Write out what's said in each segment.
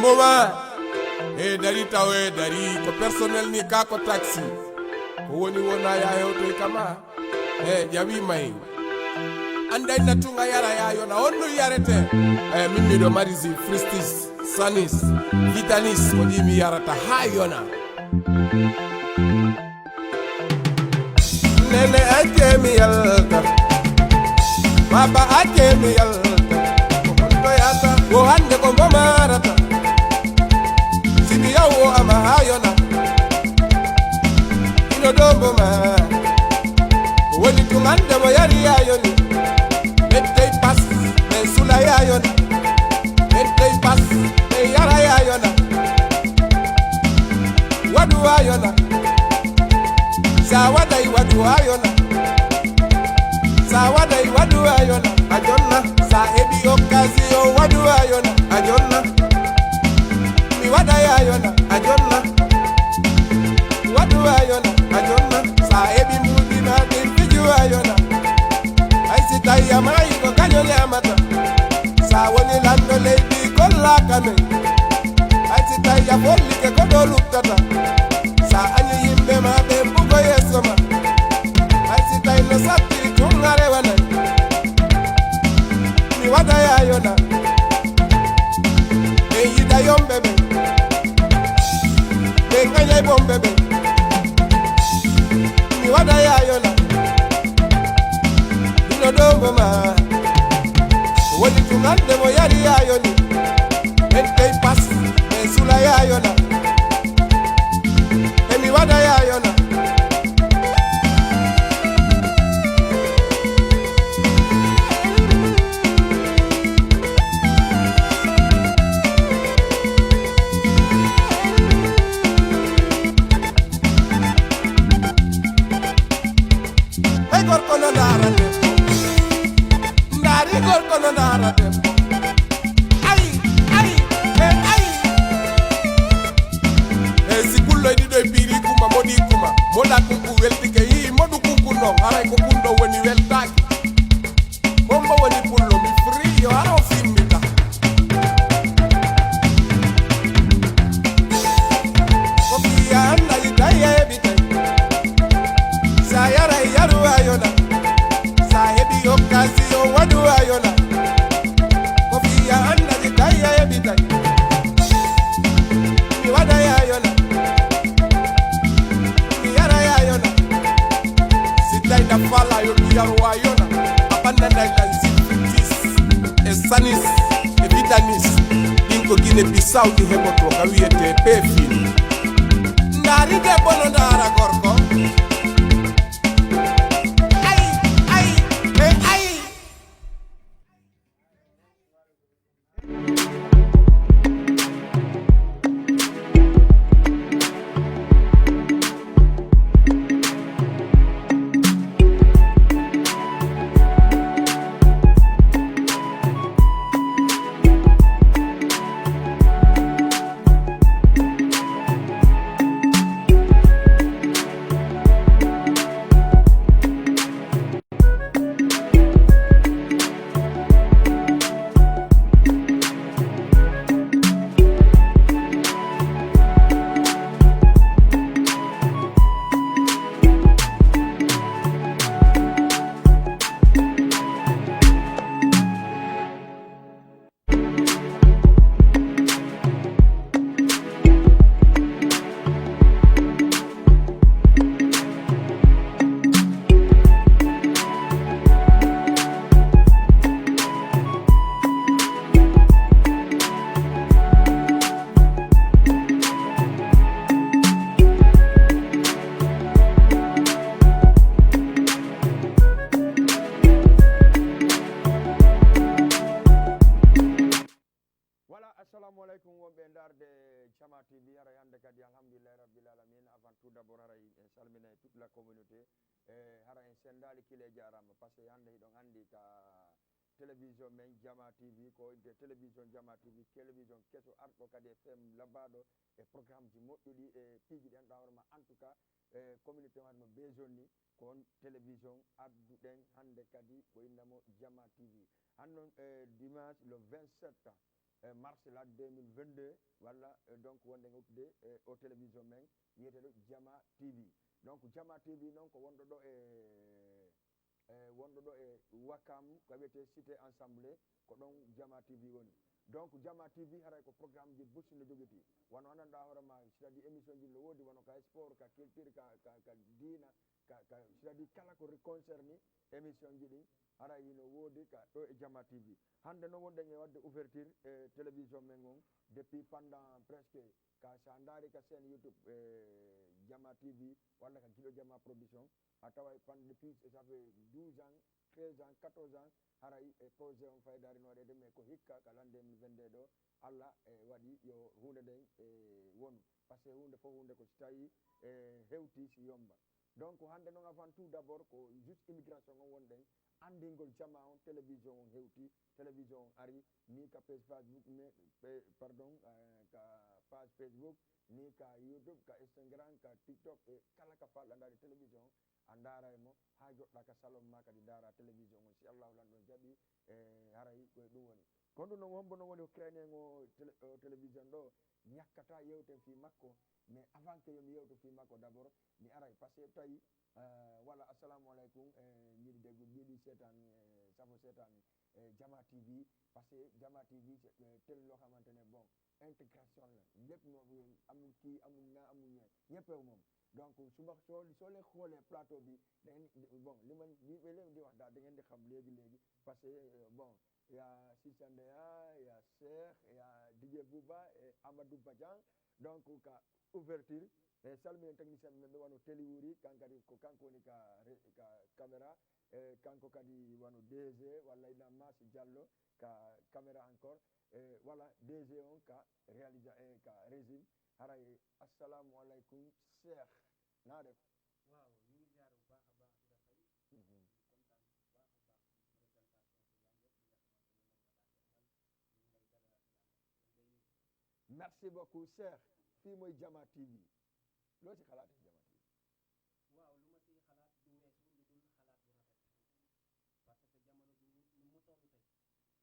mboma e dari tawe dari ko personnel ni ka ko taxi ko woni wona ya hewto kama e jawi may anday natunga yara yayo na onno yarete e mimmi do marisi fristis sanis vitalis ko dimi yarata hayona nene akemi yalta baba akemi yalta ko yata wo hande ko marata simi yawo ama hayona ino dombo ma woni tumande mo yari yayoni metay pas me sula yayona metay pas me yara yayona wadu ayona sawadai wadu ayona sawadai wadu ayona ajonna sa ebi okazio wadu ayona ajonna mi wada ayona ajonna wadu ayona ajonna sa ebi mudina de fiju ayona aisita ya mai ko kanyo nyamata sa woni lando lady kolla kame aisita ya bolli ke kodolu tata sa anyi yimbe ma be bugo yesoma aisita ina sati tungare wana mi wada ayona e yida yombebe e nganya bombebe mi wada ayona ino dombo ma woni tungande mo yari ayoni ente pas e sula ayona e mi wada ayona moda kuku weltike yi modu kuku no haray ko kundo woni weltaki bomba woni pullo mi free yo aro fimmita ko biya anda itaye bite sayara yaru ayona sahebi okazio wadu ayona ko biya anda itaye bite mi wada ayona da fala yo yarwa yona abanda da lanzitis esanis e vitamis dinko gine bisau di heboto kawiyete pefin ndari de bono ndara gorko ay télévision men Jama TV ko de télévision Jama TV télévision keso ardo kadi FM labado e programme ji moddudi e piji den dawrma en tout cas communauté wadma bezonni kon télévision addu den hande kadi ko indamo Jama TV hannon dimanche le 27 mars la 2022 walla donc wonde ngawtude o télévision men wiyeteɗo Jama TV donc Jama TV noon ko wonɗo ɗo wonɗo ɗo e Wakam ko wiyete cité ensemble ko ɗon Jama TV woni donc Jama TV haray ko programme ji bossinde jogiti wono anndanɗa hoorema c'est-à-dire émission ji no woodi wono ka sport ka culture ka diina ka c'est-à-dire kala ko concerni émission ji ɗin haray no woodi ka ɗo e Jama TV hande noon wonɗen e wadde ouverture télévision men on depuis pendant presque ka sa daari ka chaîne YouTube Jama TV walla ka Guiɗo Jama production a taway depuis ça fait 12 ans 13 ans 14 ans haray e projet on faydari waɗede mais ko hikka ka l'an 2022 ɗo Allah waɗi yo hunde nden wonu par ce que hunde fof hunde ko so tawi hewti si yomba donc hande noon avant tout d' abord ko juste immigration on wonɗen andingol Jama on télévision on hewti télévision on ari ni ka page Facebook pardon ka page Facebook ni ka YouTube ka Instagram ka TikTok e kala ka falɗa ndaari télévision a daara e mo ha joɗɗa ka salon ma kadi daara télévision on si Allahu lan ɗon jaaɓi haray koye ɗum woni kono ɗum noon hombo noon woni ko créé o télévision ɗo ñakkata yewten fi makko mais avant que yomi yewto fi makko d' abord mi aray par ce que tawi walla assalamu aleykum ñiɗi deggu ɓiɗi seetan safo seetan Jama TV par ce que Jama TV télé loo xamante ne bon intégration la lépp moom amul kii amul naa amul ñe ñëppew moom donc suba soo leen xoolee plateau bi da ngeen bon li leen di wax daal da ngeen di xam léegi parce que bon y a Sisandea y a Cheikh y a DJ Bouba et Amadou Badian donc ka ouverture e salminen technicien men ɓe wano télé wuri kankadi ko kanko woni ka caméra e kanko kadi wano DG walla ina Massi Diallo ka caméra encore voilà DG on ka ka régime haray assalamu aleykum Cheikh naa def waaw ñu ngi ziar bu baax a baax di la fay kontaan bu baax a baax ci présentation bi yaa ngi li nga xamante ne moom la daal di amal ñu ngi lay dalal lay nuyu merci beaucoup Cheikh fii mooy Jama TV loo ci xalaat Jama TV waaw lu ma siy xalaat du weesu lu dul xalaat bu rafet parce que jamono bi ni mu toll tey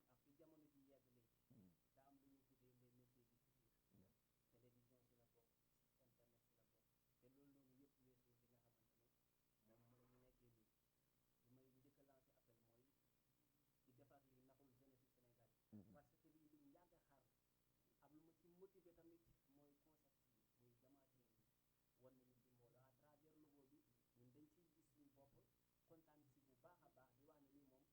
ak fi jamono ji yegg léegi daa am lu ñuy tuddee les métiers du futur télévision si la bokk site internet si la bokk te loolu noonu yëpp weesu li nga xamante ne moom la ñu nekkee nii li may njëkk a lancé appel mooy ci defar li naxul jeunesse Sénégal parce que lii luñ yàgg a xaar am lu ma ci motivé tamit mooy concept yi muy Jama TV wan nañu ci mbooloo à travers logo bi ñun dañ ciy gis suñu bopp kontaan si bu baax a baax di wax ne lii moom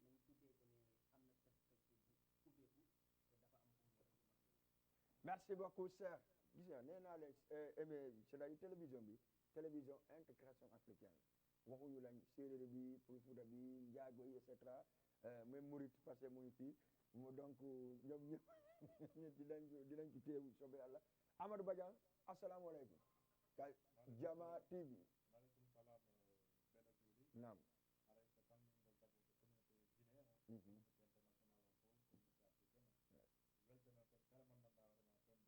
nañ tuddee ko ne am na perspective bu ubbeeku te dafa am fu mu merci beaucoup Cheikh gis nga nee naa leen c'est-à-dire télévision bi télévision intégration africaine waxuñu lañ séeréer bi pour Fuuta bi njaago yi et cetera même Murit parce que mu ngi fii mu donc ñoom ñëpp dinañ ci teewu soobee yàlla Amadou Badian asalaamaaleykum ka Jama TV maaleykum salaam Bella Juli naam aray ko tanmingol daɓude communauté guinéen communauté international o fof communauté africaine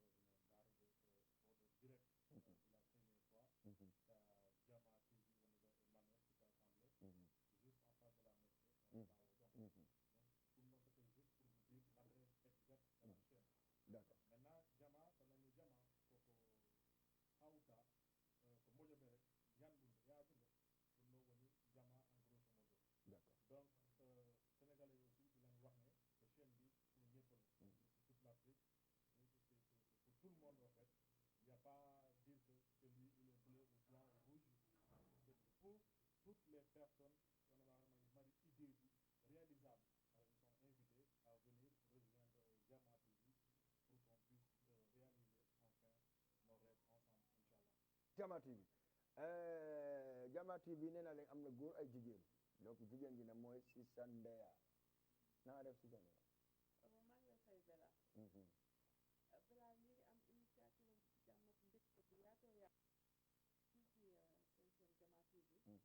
weltano kadi kala mo ganduɗa hoorema fenɗo ina daarude oɗo direct la première fois ka Jama TV woni ɗo e Manuel Cité Assemblée juste en face de la mosquée ɓawo ɗon donc ɗum noon c'était juste pour vous dire l'adresse exacte de la chaîne d'accord maintenant Jama so nani Jama koko hawta ko moƴoɓere ñanɗude yaadude ɗum ɗo woni Jama en grosso modo d'accord donc sénégalais aussi ɗilan waxne ko chaîne bi pour ñëpp la pour toute l'Afrique c'est pour tout le monde en fait il n'y a pas à dire que lui il est bleu ou blanc ou rouge c'est pour toutes les personnes qui ont une idée réalisable. Alors, ils sont invités à venir rejoindre Jama TV pour qu'on puisse réaliser enfin nos rêves ensemble, Inch'Allah. Jama TV Jama TV nee naa leen am na góor ay jigéen donc jigéen gi nag mooy Sisandea na nga def Sisandea maa ngi lay fay Bella. Bella ñu ngi am initiative ci jàmm ak mbégte bu yaatoo yaatu fii ci seen seen Jama TV.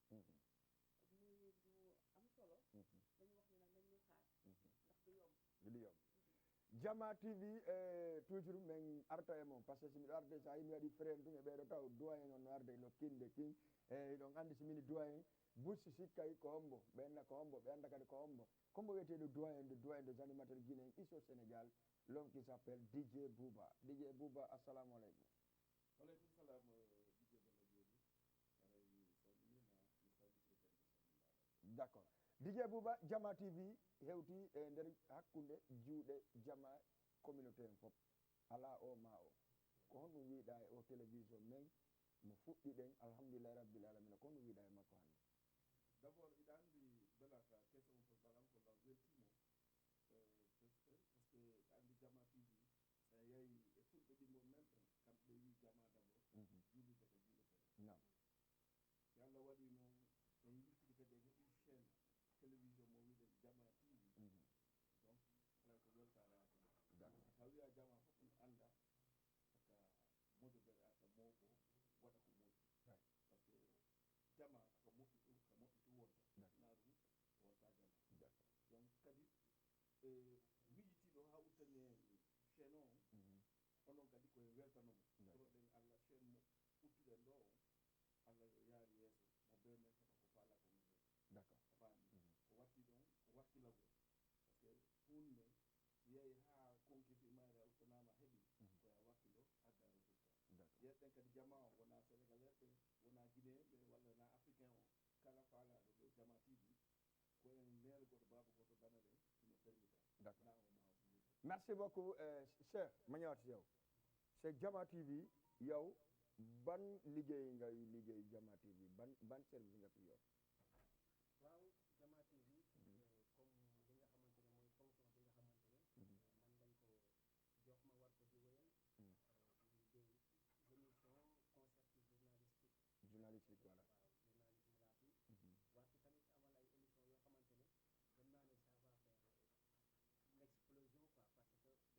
donc ñu wax ni rek ñu ngi dalal ñëpp ñëpp aussi nañ ñu dalal. muy lu am solo. dañu wax ni nag nañ ñu xaar. ndax du yomb. du yomb Jama TV toujours min arta e mon par ce que somi arde sa yimi waɗi frère ɗum e ɓeɗo taw doyen on no arde no kinde king ɗon andi somini doyen bussi sikkay ko hombo ɓe anda ko hombo ɓe anda kadi ko hombo combo wiyeteɗo doyen des animateurs guinéen ici au Sénégal l'homme qui s'appelle DJ Bouba. DJ Bouba, assalamu aleykum. Waleykum salam DJ Bella Joni aray salminima mi salmitire kadi ko salminɗa D'accord. DJ Bouba Jama TV hewti e nder hakkunde juuɗe Jama communauté en fof ala o ma o ko honɗum wiiɗa e o télévision men mo fuɗɗi ɗen alhamdulillahi rabbil alamina ko honɗum wiiɗa e makko hannde. d' abord iɗa anndi belaka question ko balankolla weltimo parce que anndi Jama TV so yeeyi e fulɓe ɗimmo même kamɓe ɓe wi Jama d' abord juulide ko juuletene Non. si Allah waɗi noon en yiltidi kadi e heɓi chaîne télévision mo wiɗen Jama TV donc alay ko weltare ata D'accord. sa wiya Jama fof ne annda aka modobere ata mawɓo waɗa ko moƴƴi Right. par ce que Jama ko moƴƴi ɗum ko moƴƴi ɗum wonta D'accord. na ɗum wonta Jama D'accord. donc kadi miyitiɗo ha uttani chaîne o onon kadi koye weltanomo toroɗen Allah chaîne mo uttuɗen ɗo o Allah yo yaari yeeso mo be men heɓa ko faala ko men D'accord. a faami ko watti ɗon ko wakkilagol par ce que hunde yeeyi ha konkifi mayre a uttanama heeɓi koya wakkilo adda résultat D'accord. yeɗɗen kadi Jama o wona sénégalais ɓe wona guinéen ɓe walla na africain o kala faalaɗo ɗo Jama TV ko en nere goto baba goto danaren ino permita D'accord. na o ma o Merci beaucoup Cheikh ma ñëwaat si yow c'est Jama TV yow ban liggéey ngay liggéey Jama TV ban service nga fi yor. waaw Jama TV comme li nga xamante ne mooy fonction bi nga xamante ne man lañ ko jox ma war ko di wéyal des émissions concept journalistique Journalistique voilà. waaw journalisme laa fi war ci tamit amal ay émissions yoo xamante ne gëm naa ne ça va faire l'explosion quoi parce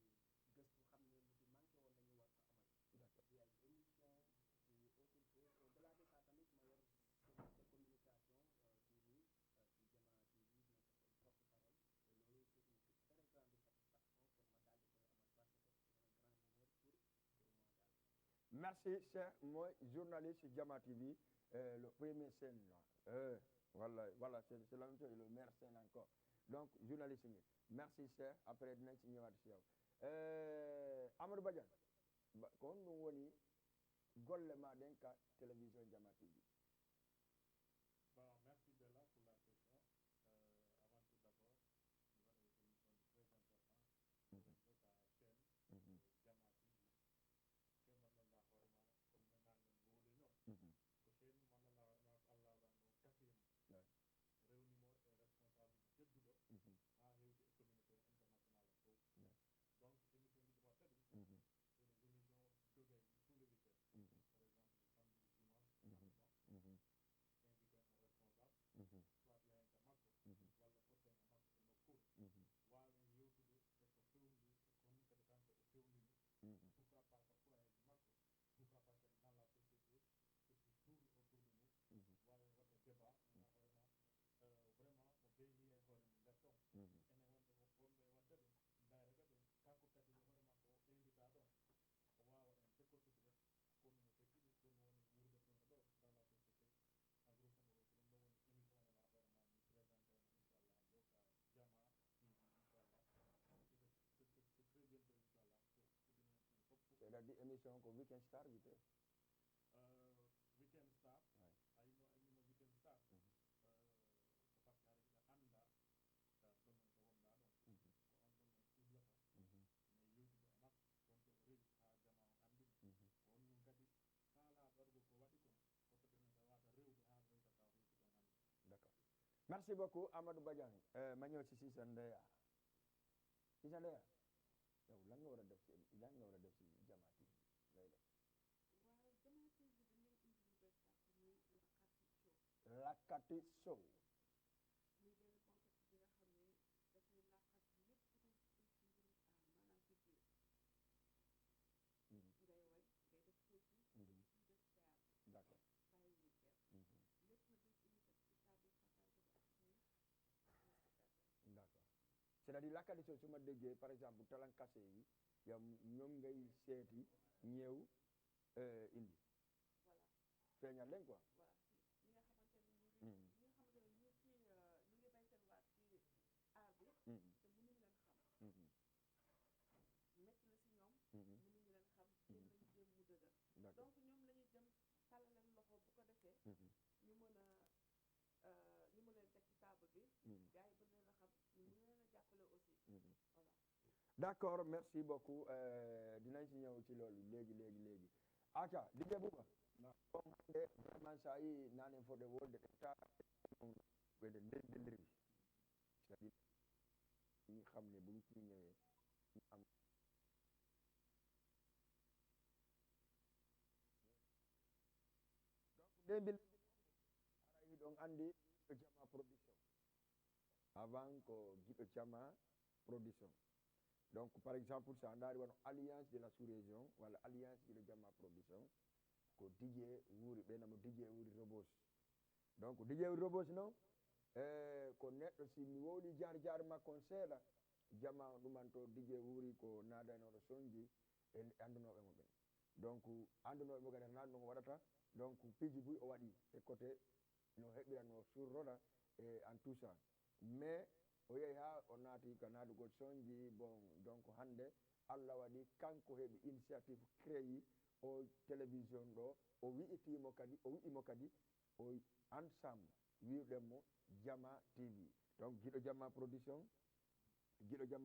que dañ ci def ay gëstu xam ne lu fi manqué woon dañu war ko amal D'accord. ci ay émissions ci autre chose au delà de ça tamit ma yor service de communication TV ci Jama TV nekk comme porte-parole et loolu c'est une très grande satisfaction pour ma daal di koy amal parce que c'est un grand honneur pour moi daal. Merci Cheikh mooy journaliste Jama TV le premier scène là voilà c'est la même chose le meilleur scène encore donc journaliste ngi merci Cheikh après dinañ ci ñëwaat si yow Amadou Badiane ko honɗum woni golle ma ɗen ka télévision Jama TV. Bon, merci Bella pour la question. Avant tout d'abord, nous avons une émission très importante pour notre chaîne Jama TV. Chaîne Manala Horma, comme maintenant nous voulons. Chaîne Manala Horma, Allah va nous quatrième. Réunimos et responsables de Djudo à réunir la communauté internationale. Donc, émission de droit c'est des émissions de tous les week-ends. Par exemple, le samedi, dimanche, invité un responsable, soit il y a un marque, wala porté un marque de nos cours. Wawen yewtude e ko fewndi e ko ni kadi kanko o fewndini pourquoi pas parfois e makko pourquoi pas kadi dans la société et puis tourne autour de nous wawen wadde débat na hoorema vraiment mo beeli e hoore mum nder ɗon enen wonɓe wonɓe wadde ɗum darega ɗum kanko kadi hoorema ko invita ɗon o wawa en décortiquer kono no tekkiɗi ɗum woni wurde ɗum ɗo dans la société en gros comme ɗum ɗo woni émission o la hoorema mi présenté on inchallah ɗo ka Jama TV inchallah c'est très bientôt inchallah c'est-à-dire émission ko Weekend Star wiyete Weekend Star Ouais. ayno Weekend Star ko par ce que aɗa hiɗa anda ɗonnon to wonɗa ɗon ko on ɗonnon suhlata mais yewtude e makko wonto o rewi ha Jama o andini on ɗum kadi faala ɗorgo ko waɗi kon koto ɗenen ka wata rewde ha rewta ka hoyti ɗon hannde. D'accord. Merci beaucoup Amadou Badiane ma ñëw si Cissé Ndeya yow lan nga war a def si Jama TV lay def. waaw Jama TV dañoo indi lu bees sax muy Lakkati Show. muy benn concept bi nga xam ne dafay làkkat lépp lu ci mbirum maanaam culture ngay way ngay def poésie ngay def théâtre D'accord. bàyyi ñu kenn lépp na def initiative stable partage ak suñu spectateur. D'accord. c'est-à-dire la qualité su ma déggee par exemple talankase yi yow ñoom ngay seeti ñëw indi voilà feeñal leen quoi. voilà ñi nga xamante ne ñi nga xamante ne ñu ci ñu ngi bay seen waat ci aar bi te mënuñu leen xam métti la si ñoom mënuñu leen xam jéem nañu jéem mu dëgër donc ñoom la ñuy jëm tàllal leen loxo bu ko defee ñu mën a ñu mën leen teg ci table bi gars yi mën leen a xam ñu mën leen a jàppale aussi voilà d'accord merci beaucoup dinañ ci ñëw ci loolu léegi aca DJ Bouba comme de vraiment sa yi nanen fode wolde ta wede ndendelri c'est-à-dire ñi xam ne buñ ci ñëwee ñu am donc nde ara yi ɗon andi giɗo jama production avant ko giɗo jama production donc par exemple so a ndaari wono alliance de la sous-région walla alliance giɗo jamma production ko DJ wuuri ɓeynamo DJ wuuri robos donc DJ wuuri robos noon ko neɗɗo si mi wowli jaar makko on seeɗa jama ɗuman to DJ wuuri ko naadanoɗo soñji e andunoɓe mo ɓen donc andunoɓe mo kadi naɗum ɗum waɗata donc piiji buy o waɗi e côté no heɓirano surroɗa e en tout ça mais o yehi ha o naati ko naadugol soñji bon donc hande Allah waɗi kanko heɓi initiative créé o télévision ɗo o wi'imo kadi o ensemble wiɗenmo Jama TV donc giɗo Jama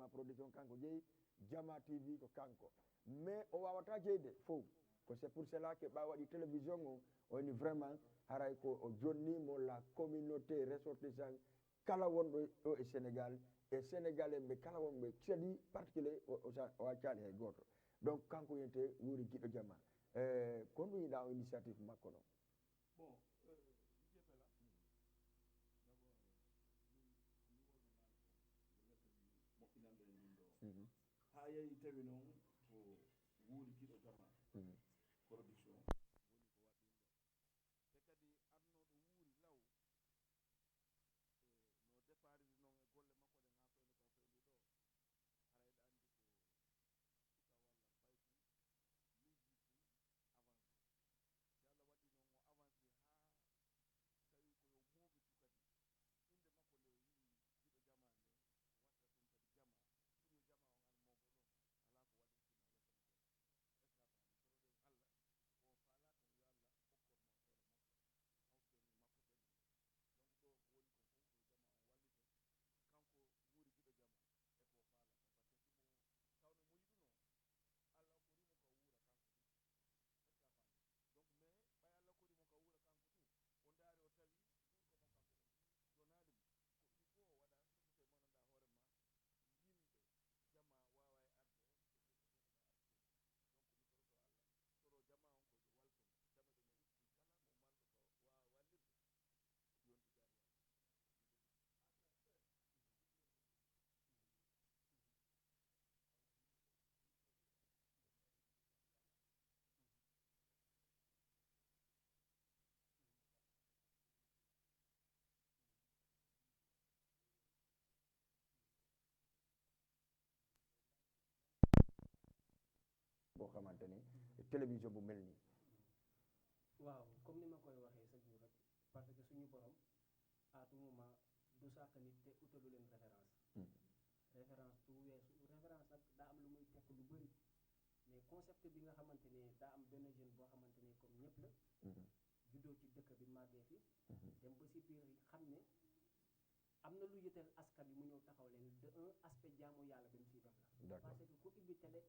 production kanko jeeyi Jama TV ko kanko mais o wawata jeyde fof ko c'est pour cela que ɓa waɗi télévision o woni vraiment haray ko o jonnimo la communauté ressortissant kala wonɗo ɗo e Sénégal e sénégalais ɓe kala wonɓe kadi particulier o waccani hay goto donc kanko wiyete wuuri giɗo jama ko ɗum yiɗa o initiative makko ɗo bon moƴƴinande e min ɗo ha yehi tawi noon ko wuuri giɗo jama production woni ko waɗi ɗum ɗo te kadi arnoɗo wuuri law no dépariri noon e golle makko ɗen ha fewne ka fewni ɗo harayɗa andi ko suka walla faytu musique avancé si Allah waɗi noon o avancé ha tawi koyo moɓitu kadi inde makko nde o yii giɗo jama nde watta ɗum kadi jama pour yo jama o ar moɓo ɗon ala ko waɗirtina wesana est ce que a faami toroɗen Allah o faala tan yo Allah hokkormo hoore makko hawten makko ɓenni donc ɗo ko woni ko fof yo jama on wallite kanko wuuri giɗo jama e ko faalata par ce que simo tawno mo yiɗuno Allah okkorimo ko wuura kanko ɗum est ce que a faami donc mais ɓay Allah okkorimo ko wuura kanko ɗum o ndaari o tawi ɓurkomo kanko ɗon jona ɗum ko il faut o waɗa société mo ganduɗa hoore ma yimɓe jama wawa e arde e fotanɗa artude donc mi toroto Allah toro jama on ko waltomo jama ɗum o itti kala mo marɗo ko wawa wallirde yonti jaari Allah boo xamante ni télévision bu mel nii waaw comme ni ma koy waxee sa jour rek parce que suñu borom à tout moment du sàkk nit te utalu leen référence référence du weesu référence nag daa am lu muy tekk lu bëri mais concept bi nga xamante ne daa am benn jeune boo xamante ne comme ñëpp la juddoo ci dëkk bi màggee fi dem ba si biir xam ne am na lu yëtal askan bi mu ñëw taxaw leen de un aspect jaamu yàlla bi mu siy def la parce que ku ubbi télé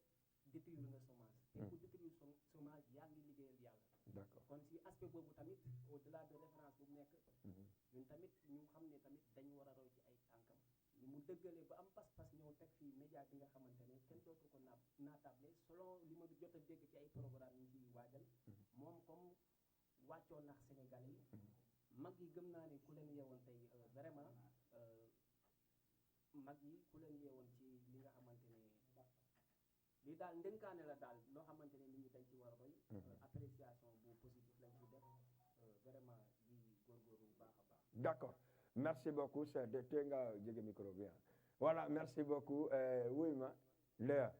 détruire nga chômage te ku détruire chômage yaa ngi liggéeyal yàlla d'accord kon si aspect boobu tamit au delà de référence bu mu nekk ñun tamit ñu xam ne tamit dañu war a roy ci ay tànkam ni mu dëggalee ba am pas-pas ñëw teg fii média bi nga xamante ne kenn dootu ko naatable selon li ma jot a dégg ci ay programme yi ciy waajal moom comme wàccoon nax Sénégalais yi mag yi gëm naa ne ku leen yeewoon tey vraiment mag yi ku leen yeewoon ci li nga xamante ne lii daal ndénkaane la daal loo xamante ne nit ñi dañ ci war a roy appréciation bu positif lañ ci def vraiment di góorgóorlu bu baax a baax d'accord merci beaucoup c'est de te nga jege micro bi voilà merci beaucoup wuy ma Léa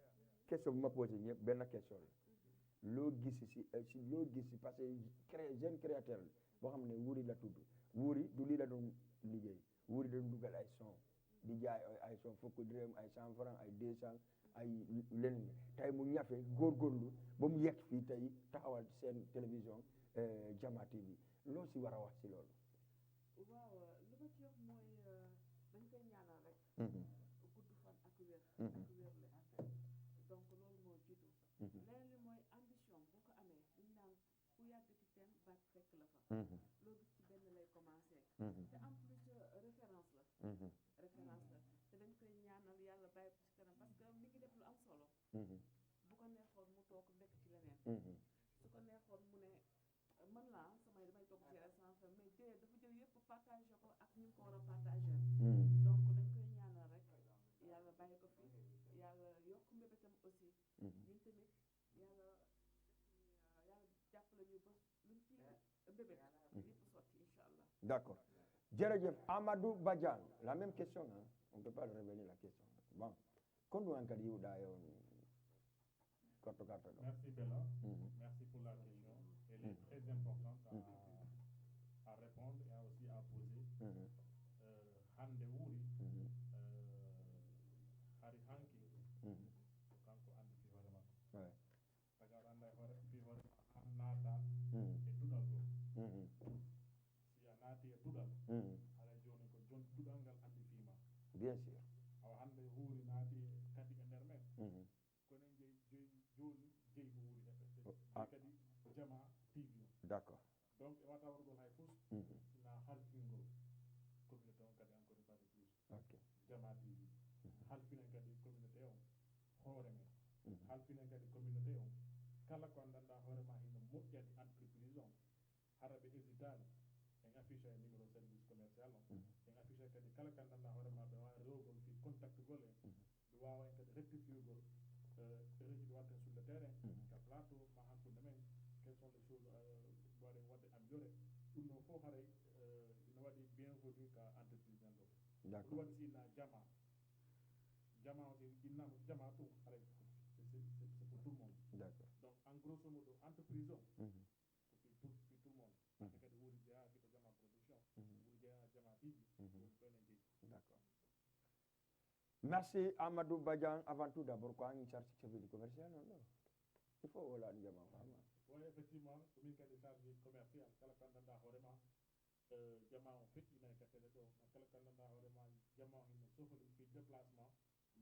question bu ma posé ñëpp benn question la loo gis si loo gis si parce que jeune créateur la boo xam ne Wuri la tudd Wuri du lii la doon liggéey Wuri dañu dugal ay son di jaay ay son fukki dërëm ay 100 francs ay 200 ay leneen tey mu ñafe góorgóorlu ba mu yegg fii tey taxawal seen télévision Jama TV loo si war a wax si loolu. waaw li ma ci wax mooy dañ koy ñaanal rek. gudd fan ak wér. ak wérle donc loolu moo jiitu. leneen li mooy ambition boo ko amee dañ naan ku yàgg ci teen baat fekk la fa. loo gis ci benn lay commencé. te en plus référence la. référence la te dañ koy ñaanal yàlla bàyyi ko ci kanam parce que mi ngi def lu am solo. bu ko neexoon mu toog nekk ci leneen. su ko neexoon mu ne mën naa damay toog ci sans faire mais dafa jël yëpp partagé ko ak ñu ko war a partagé. donc dañ koy ñaanal rek yàlla bàyyi ko fi yàlla yokk mbébétam aussi. ñun tamit yàlla jàppale ñu ba luñ ci mbébét yëpp sotti incha allah. d'accord jërëjëf Amadou Badiane la même question hein on peut pas le revenir la question bon kondu an kadi yiwɗa yon korto karta ɗo. Merci Bella. Merci pour la question. Elle est très importante à répondre et aussi à poser. Hande wuri hari hanki kanko andi fi hoore makko. Taga anda fi hoore an naata e duɗal ɗo. Si a naati e duɗal haɗa joni ko jon duɗal ngal andi fima. Bien sûr. Awa hande huuri naati kadi e nder men. Kono joni jeygu wuri kadi Jama TV. D'accord. Donc e wata wargol hay fof sina halfingol communauté on kadi encore une fois de plus. Ok. Jama TV halfinen kadi communauté on hoore men halfinen kadi communauté on kala ko andanɗa hoore ma hino moƴƴani entreprise on hara ɓe hésitani en affiche e numéro service commercial on en affiche kadi kala ko andanɗa hoore ma ɓe wawa rewgol fi contact gol en ɓe wawa en kadi rectifiugol ɗereji ɗi watten sur le terrain ka plateau ma hakkude men quelles sont les choses mbaɗen wadde amélioré ɗum ɗon fof haray ina waɗi bienvenu ka entreprise nan ɗo ɗum waɗi sina jama o si innama jama ɗum haray c'est pour tout le monde. D'accord. Donc en grosso modo entreprise o ko fi tout le monde ande kadi wuri jeeya fito Jama production wuri jeeya Jama TV ɗon e jeeyi. D'accord. Merci Amadou Badiane avant tout d'abord ko an charge chef du commercial non non il faut wala an Jama fama. Oui effectivement komin kadi charge commercial kala ko andanɗa hoorema Jama o feƴƴina e kattele ɗo kala ko andanɗa hoorema Jama o hino sohli fi déplacement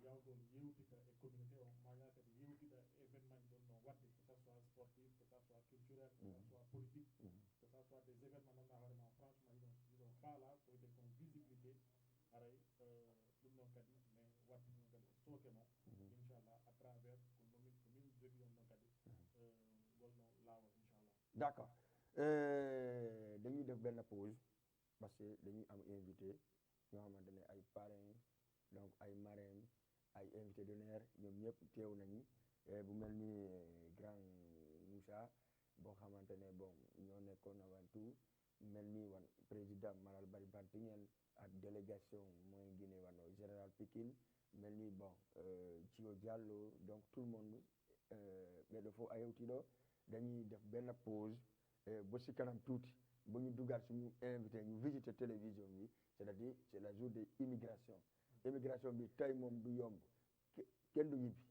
yawgol yewtita e communauté o maya kadi yewtita événement ji ɗon no wadde que ça soit sportif que ça soit culturel que ça soit politique que ça soit des événements gandanɗa hoorema franchement iɗon faala ko wiyete kon visibilité haray ɗum ɗon kadi mais wadde ɗum kadi e sooke mo inchallah à travers ko min jogui on ɗon kadi golno laawol inchallah. D'accord dañuy def benn pause parce que dañuy am invité ñoo xamante ne ay parrains donc ay marraines ay invité d'honneur ñoom ñëpp teew nañu bu mel ni grand Moussa boo xamante ne bon ñoo nekkoon avant tout mel ni wan président Malal Bari Bantingel ak délégation mooy Guinée wano général Pikine mel ni bon Thio Diallo donc tout le monde ɓeɗo fof a yewtiɗo dañuy def benn pause ba si kanam tuuti ba ñu dugaat suñu invité ñu visiter télévision bi c'est-à-dire c'est la jour de immigration bi tey moom du yomb kenn du ñibbi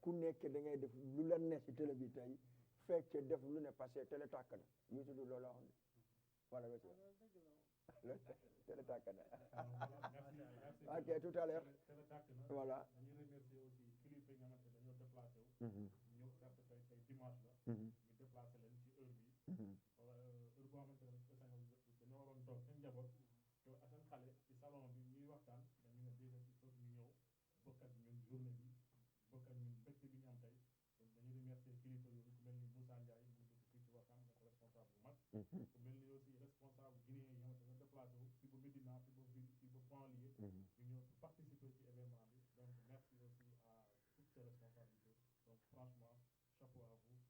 ku nekk da ngay def lu la neex ci télé bi tey fekk def lu ne passé télé tàkk na ñu tudd loolu la xam voilà télé tàkk na ok tout à l'heure voilà dañuy remercier aussi kilifa yi nga xamante dañoo déplacé wu ñëw certes tey dimanche la ñu déplacé leen ci heure bi heure boo xamante ne dañoo waroon toog seen njaboot te seen xale ci salon bi ñuy waxtaan dañu ne déjà il faut ñu ñëw bokk ak ñun journée bi bokk ak ñun mbégte bi ñu am tey donc dañuy remercier kilifa yooyu ku mel ni Moussa Ndiaye mu dëkk fii ci Wakam nekk responsable bu mag ku mel ni aussi responsable guinéen yi nga xamante ne déplacé wu fi ba Médina fi ba ville fi ba banlieue ñu ñëw participer ci événement bi donc merci aussi à toutes ces responsabilités donc franchement chapeau à vous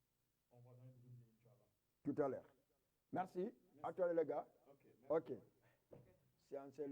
on va donner des outils inchallah. Tout à l'heure. Merci. À toi les gars. Ok. Séance est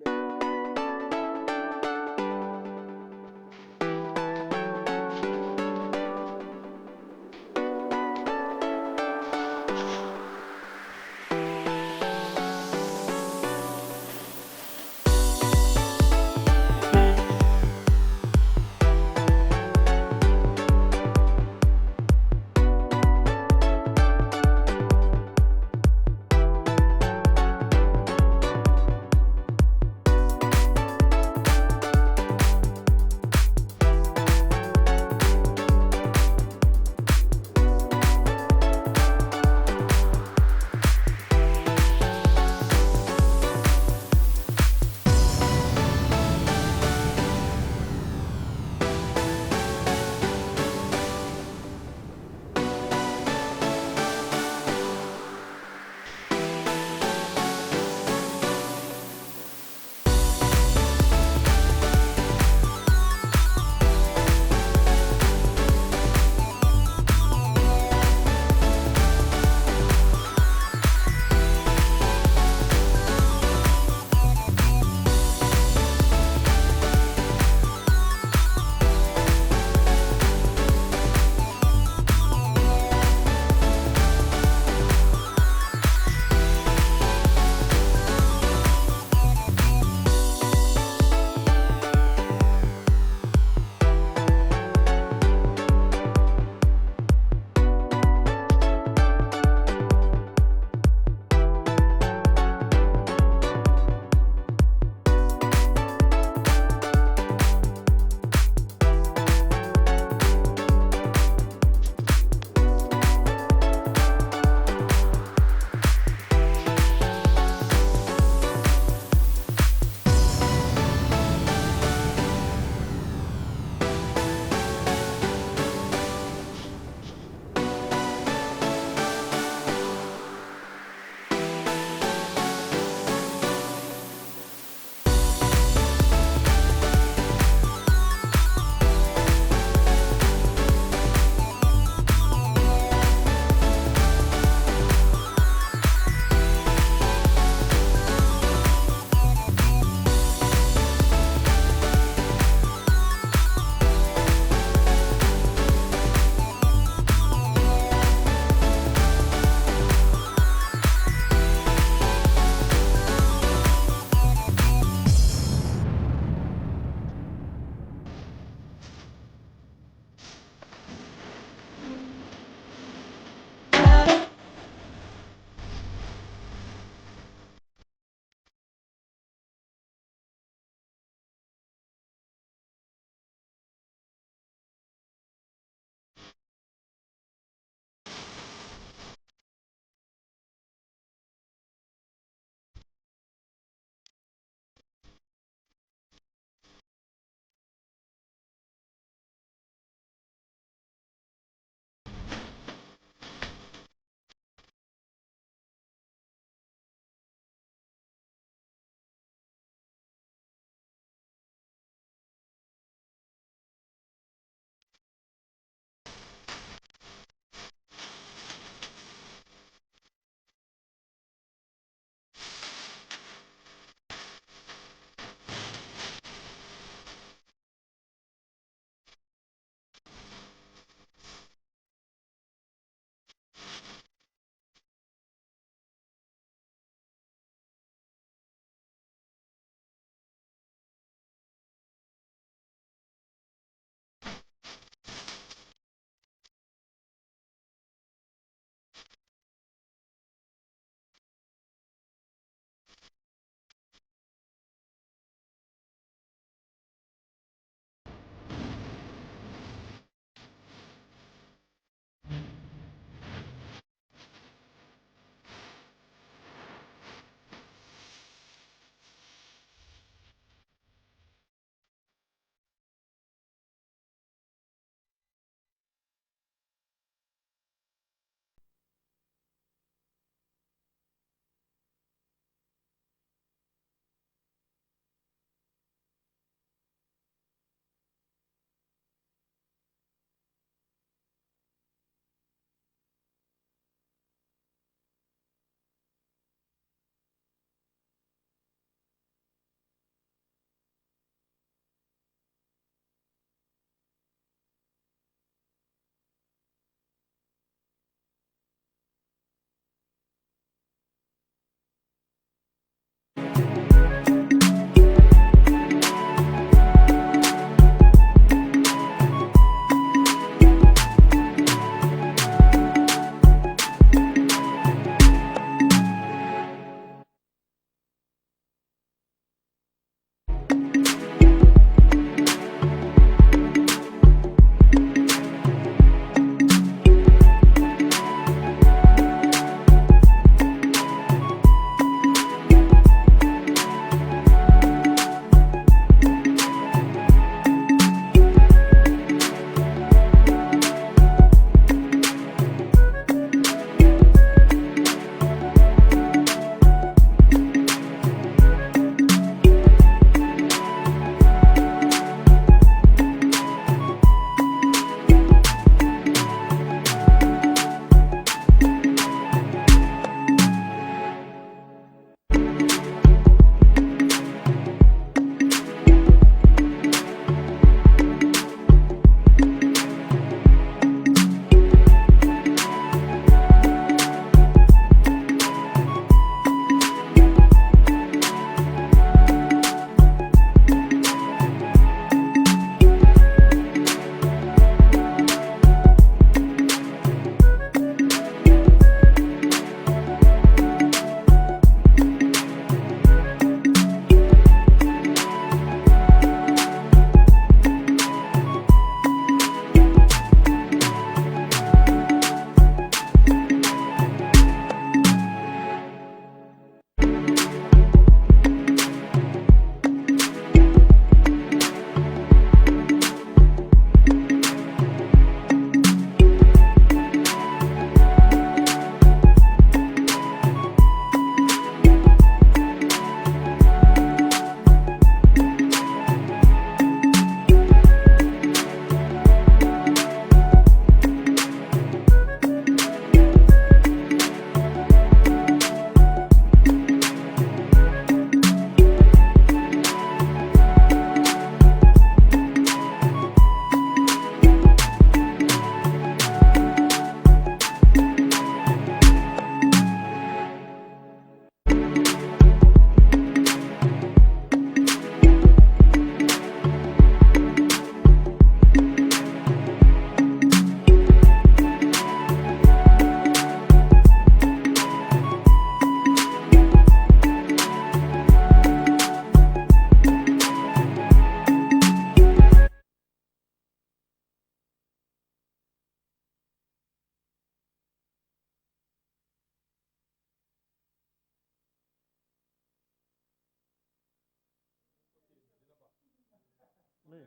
nii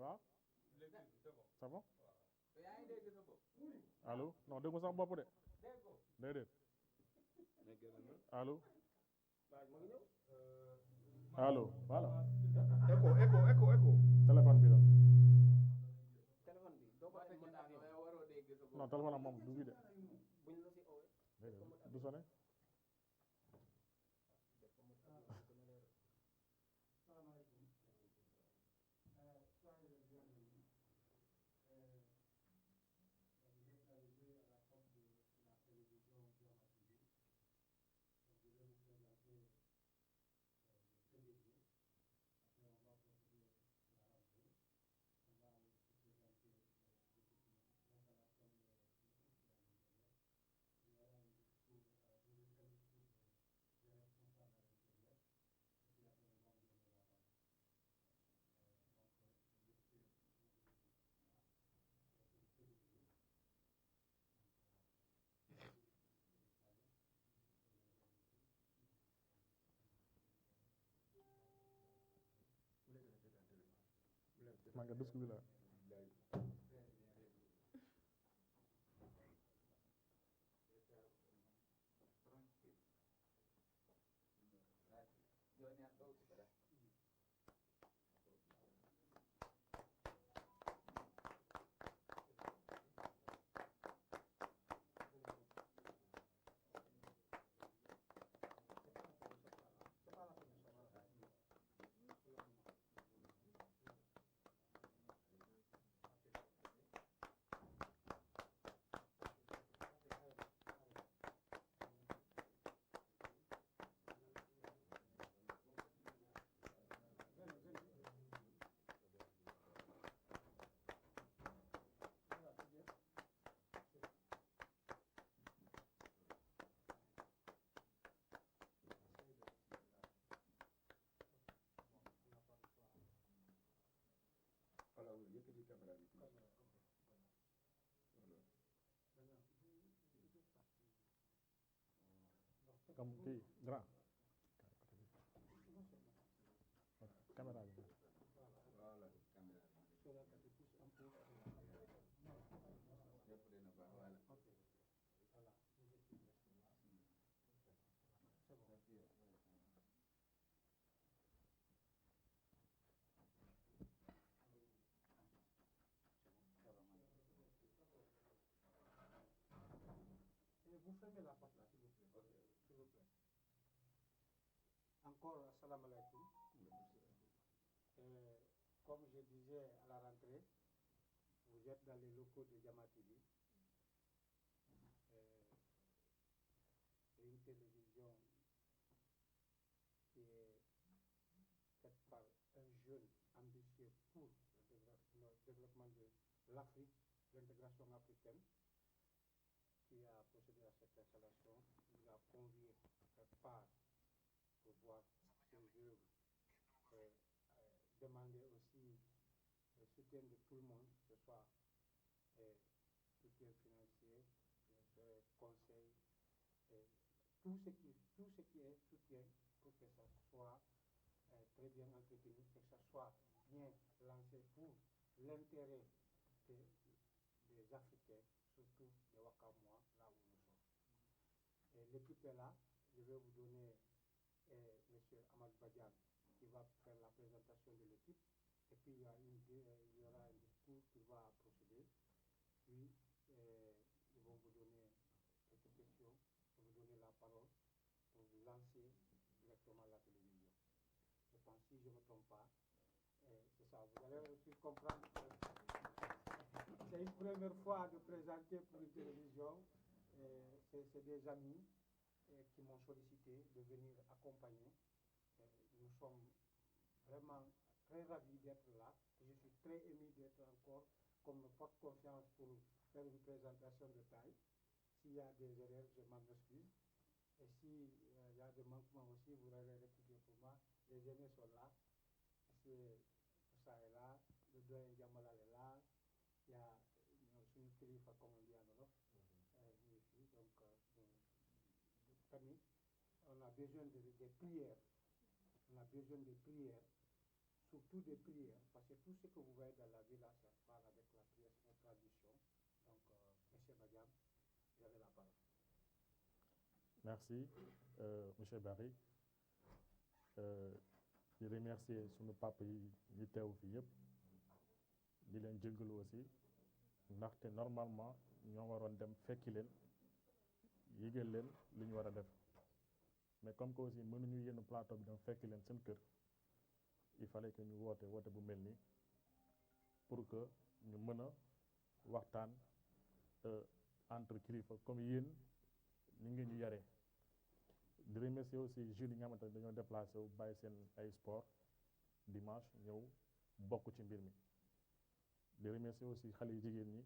waaw c'est bon allo non déggu sama bopp de déedéet allo allo voilà écho téléphone bi la téléphone bi doo ko def mode avion non téléphone am moom du bi de buñ la si owee déedéet du sonné maa ngi bismillah voilà yëkkati caméra bi comme kii grand caméra bi voilà caméra yëpp dina baax voilà vous fermez la porte là s'il vous plaît s'il vous plaît encore assalamu alaikum comme je disais à la rentrée vous êtes dans les locaux de Jama TV une télévision qui est faite par un jeune ambitieux pour le développement de l'Afrique, l'intégration africaine, qui a procédé à cette installation. Il a convié à faire part pour voir ses œuvres, demander aussi le soutien de tout le monde, que ce soit soutien financier, conseil, tout ce qui est soutien pour que ça soit très bien entretenu, que ça soit bien lancé pour l'intérêt des Africains, surtout des Wakamois, là où nous sommes. L'équipe est là, je vais vous donner M. Ahmad Badian qui va faire la présentation de l'équipe, et puis il y aura un discours qui va procéder, puis ils vont vous donner quelques questions, vous donner la parole pour vous lancer directement à la télévision. Je pense, si je ne me trompe pas, c'est ça. Vous allez aussi comprendre que c'est une première fois de présenter pour une télévision. C'est des amis qui m'ont sollicité de venir accompagner. Nous sommes vraiment très ravis d'être là. Je suis très ému d'être encore, comme me porte confiance pour faire une présentation de taille. S'il y a des erreurs, je m'en excuse. Et s'il y a des manquements aussi, vous allez rectifier pour moi. Les aînés sont là. C'est ça est là. Le doyen Diamalal est là. Il y a une kilifa, comme on dit en Wolof. Donc, famille, on a besoin des prières. On a besoin des prières, surtout des prières, parce que tout ce que vous voyez dans la vie là, ça part avec la prière, c'est une tradition. Donc, M. Badiam, vous avez la parole. Merci, monsieur Barry. Di remercier sunu papa yi teew fi yëpp di leen jéggalu aussi ndaxte normalement ñoo waroon dem fekki leen yégal leen li ñu war a def mais comme que aussi mënuñu yenn plateau bi dem fekki leen seen kër il fallait que ñu woote bu mel nii pour que ñu mën a waxtaan entre kilifa comme yéen ni ngeen ñu yaree. di remercier aussi jeunes yi nga xamante ne dañoo déplacé wu bàyyi seen ay sport dimanche ñëw bokk ci mbir mi di remercier aussi xale yu jigéen ñi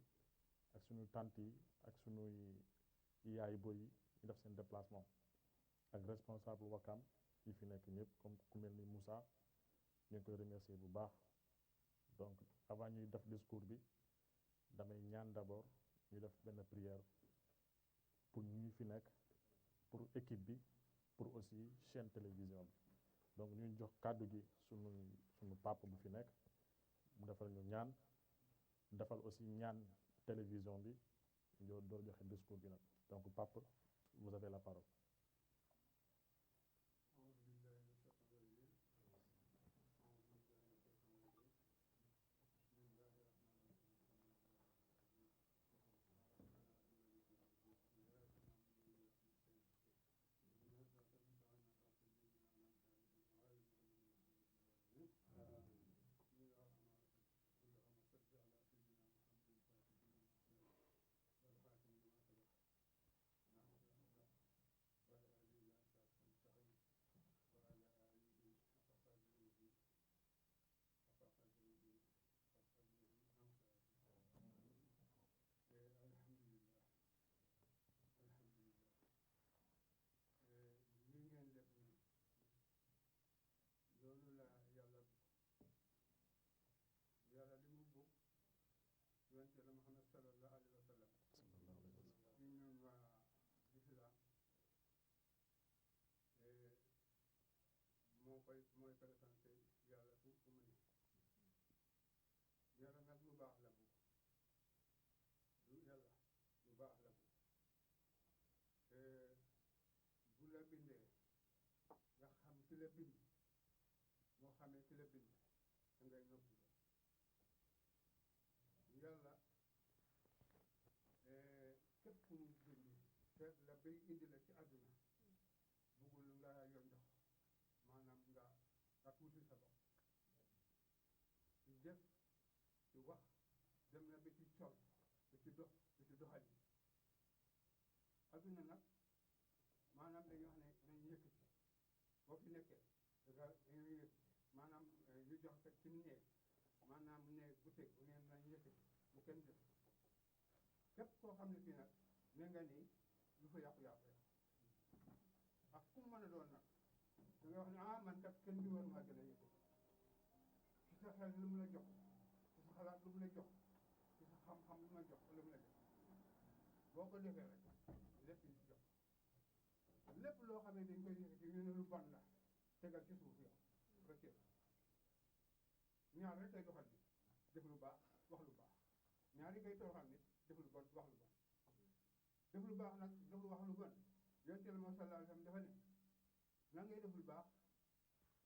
ak suñu tante yi ak suñuy yaayu boy yi ñu def seen déplacement ak responsable Wakam yi fi nekk ñëpp comme ku mel ni Moussa ñu ngi koy remercier bu baax. Donc avant ñuy def discours bi damay ñaan d'abord ñu def benn prière pour ñu fi nekk pour équipe bi pour aussi chaîne télévision bi donc ñu jox kàddu gi sunu papa bu fi nekk mu defal ñu ñaan defal aussi ñaan télévision bi ñoo door joxe discours bi nag donc papa vous avez la parole. loolu la yàlla li mu bëgg yonent la Muhammad sallallahu alayhi wa sallam ci ñun waa l'islam mooy présenté yàlla fu mu ne yàlla nag lu baax la bëgg lu yàlla lu baax la bëgg bu la bindee nga xam ki la bind moo xamee ki la bind da ngay noppi yàlla képp ku mu bind te la bay indi la ci àdduna bëggul nga yonjox maanaam nga tuuti sa bopp ci jëf ci wax dem na ba ci col ba ci dox ba ci doxali àdduna nag maanaam dañuy wax ne nañ yëkkati boo fi nekkee dañuy yëkkati maanaam ñu jox ko ci néeg maanaam ne boutique bu ngeen nañ yëkkati bu kenn def képp koo xam ne fii nag ne nga nii lu fa yàqu-yàqu ak ku mën a doon nag da nga wax ne ah man kat kenn di war maa gën a yëkkati ci sa xel lu mu la jox ci sa xalaat lu mu la jox ci sa xam-xam lu mu la jox lu mu la jox boo ko defee rek lépp ñu jox lépp loo xam ne dañ koy yëkkati ñu ne lu bon la tegal ci suuf yow rek ñaar rek kay doxal nit def lu baax wax lu baax ñaar yi kay toroxal nit def lu bon wax lu bon def lu baax nag def lu wax lu bon yonent la moo sallallahu alayhi wa sallam dafa ne na ngay def lu baax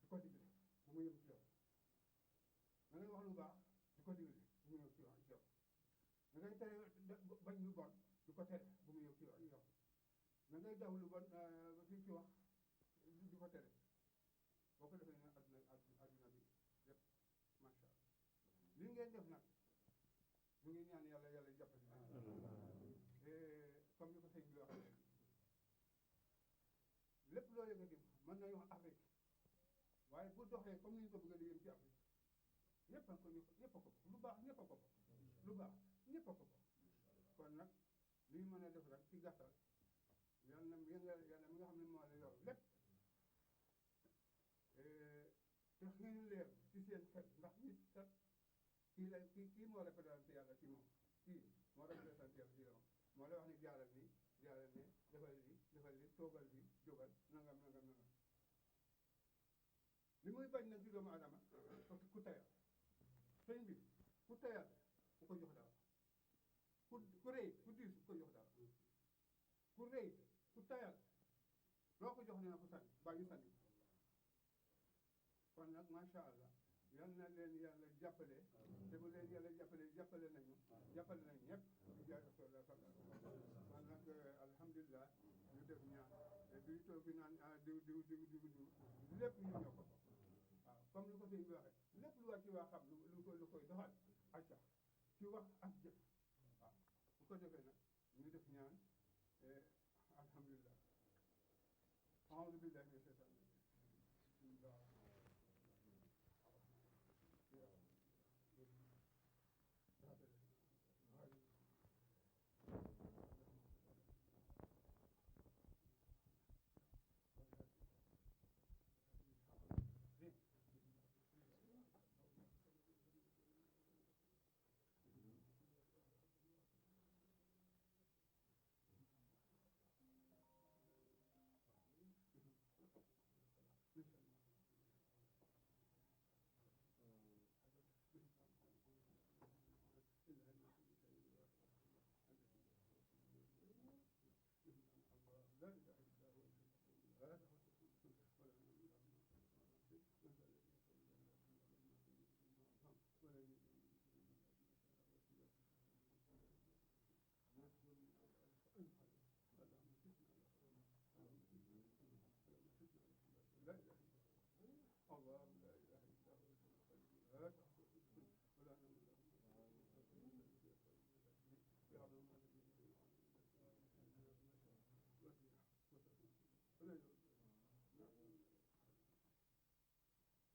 di ko digle bu mu yëm ci yow na ngay wax lu baax di ko digle bu mu yëm ci yow na ngay tere bañ lu bon di ko tere bu mu yëm ci yow na ngay daw lu bon fi ci wax di ko tere boo ko defee ne adduna bi yëpp macha allah li ngeen def nag ñu ngi ñaan yàlla jàppale comme ni ko sëñ bi waxee lépp loo yëkkati mën nañu wax Afrique waaye bu doxee comme ni ñu ko bëgg a di yëm ci Afrique ñëpp a ko bokk lu baax ñëpp a ko bokk lu baax ñëpp a ko bokk kon nag li ñu mën a def rek ci gàttal yàlla mi nga xam ne moo la yor lépp te ngeen leer ci seen xel ndax nit kat kii moo représenté yàlla ci moom kii moo représenté yàlla ci moom moo lay wax ni jaaral ni defal li toogal bi jógal nangam li muy bañ nag ci doomu adama ku tayal sëñ bi ku tayal ku ko jox dara ku rëy ku diis ku ko jox dara ku rëy ku tayal loo ko jox ne na ko sànni baa ñu sànni kon nag macha allah yal na leen yàlla jàppale te bu leen yàlla jàppale nañu ñëpp jaay kon nag alhamdulilah ñu def ñaan duy toog bi naan diw lépp ñu ñoo ko waaw comme lu ko sëñ bi waxee lépp lu war ci waa xam lu koy doxal acca ci wax ak jëf waaw bu ko defee nag ñu def ñaan alhamdulilah aoudu billahi min shaytan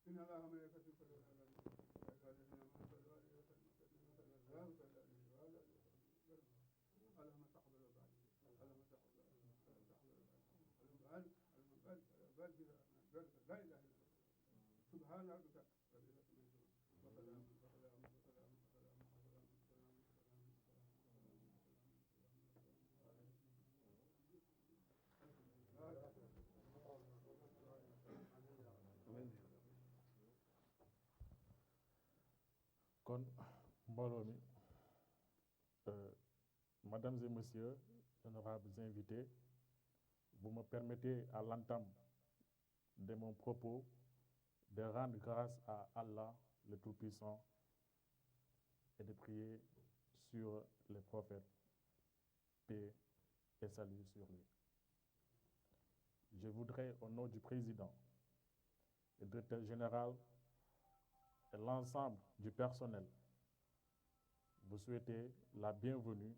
إن الله وملائكته يصلون على النبي يا أيها الذين آمنوا صلوا عليه وسلموا تسليما اللهم صل عليه وعلى آله اللهم تقبل بعد اللهم تقبل اللهم بارك لا إله إلا الله سبحان ربك رب العزة عما يصفون وسلام kon mbooloo mi mesdames et messieurs honorables invités, vous me permettez à l'entame de mon propos de rendre grâce à Allah le Tout-Puissant et de prier sur les prophètes, paix et salut sur lui. Je voudrais, au nom du président et directeur général et l'ensemble du personnel, vous souhaiter la bienvenue,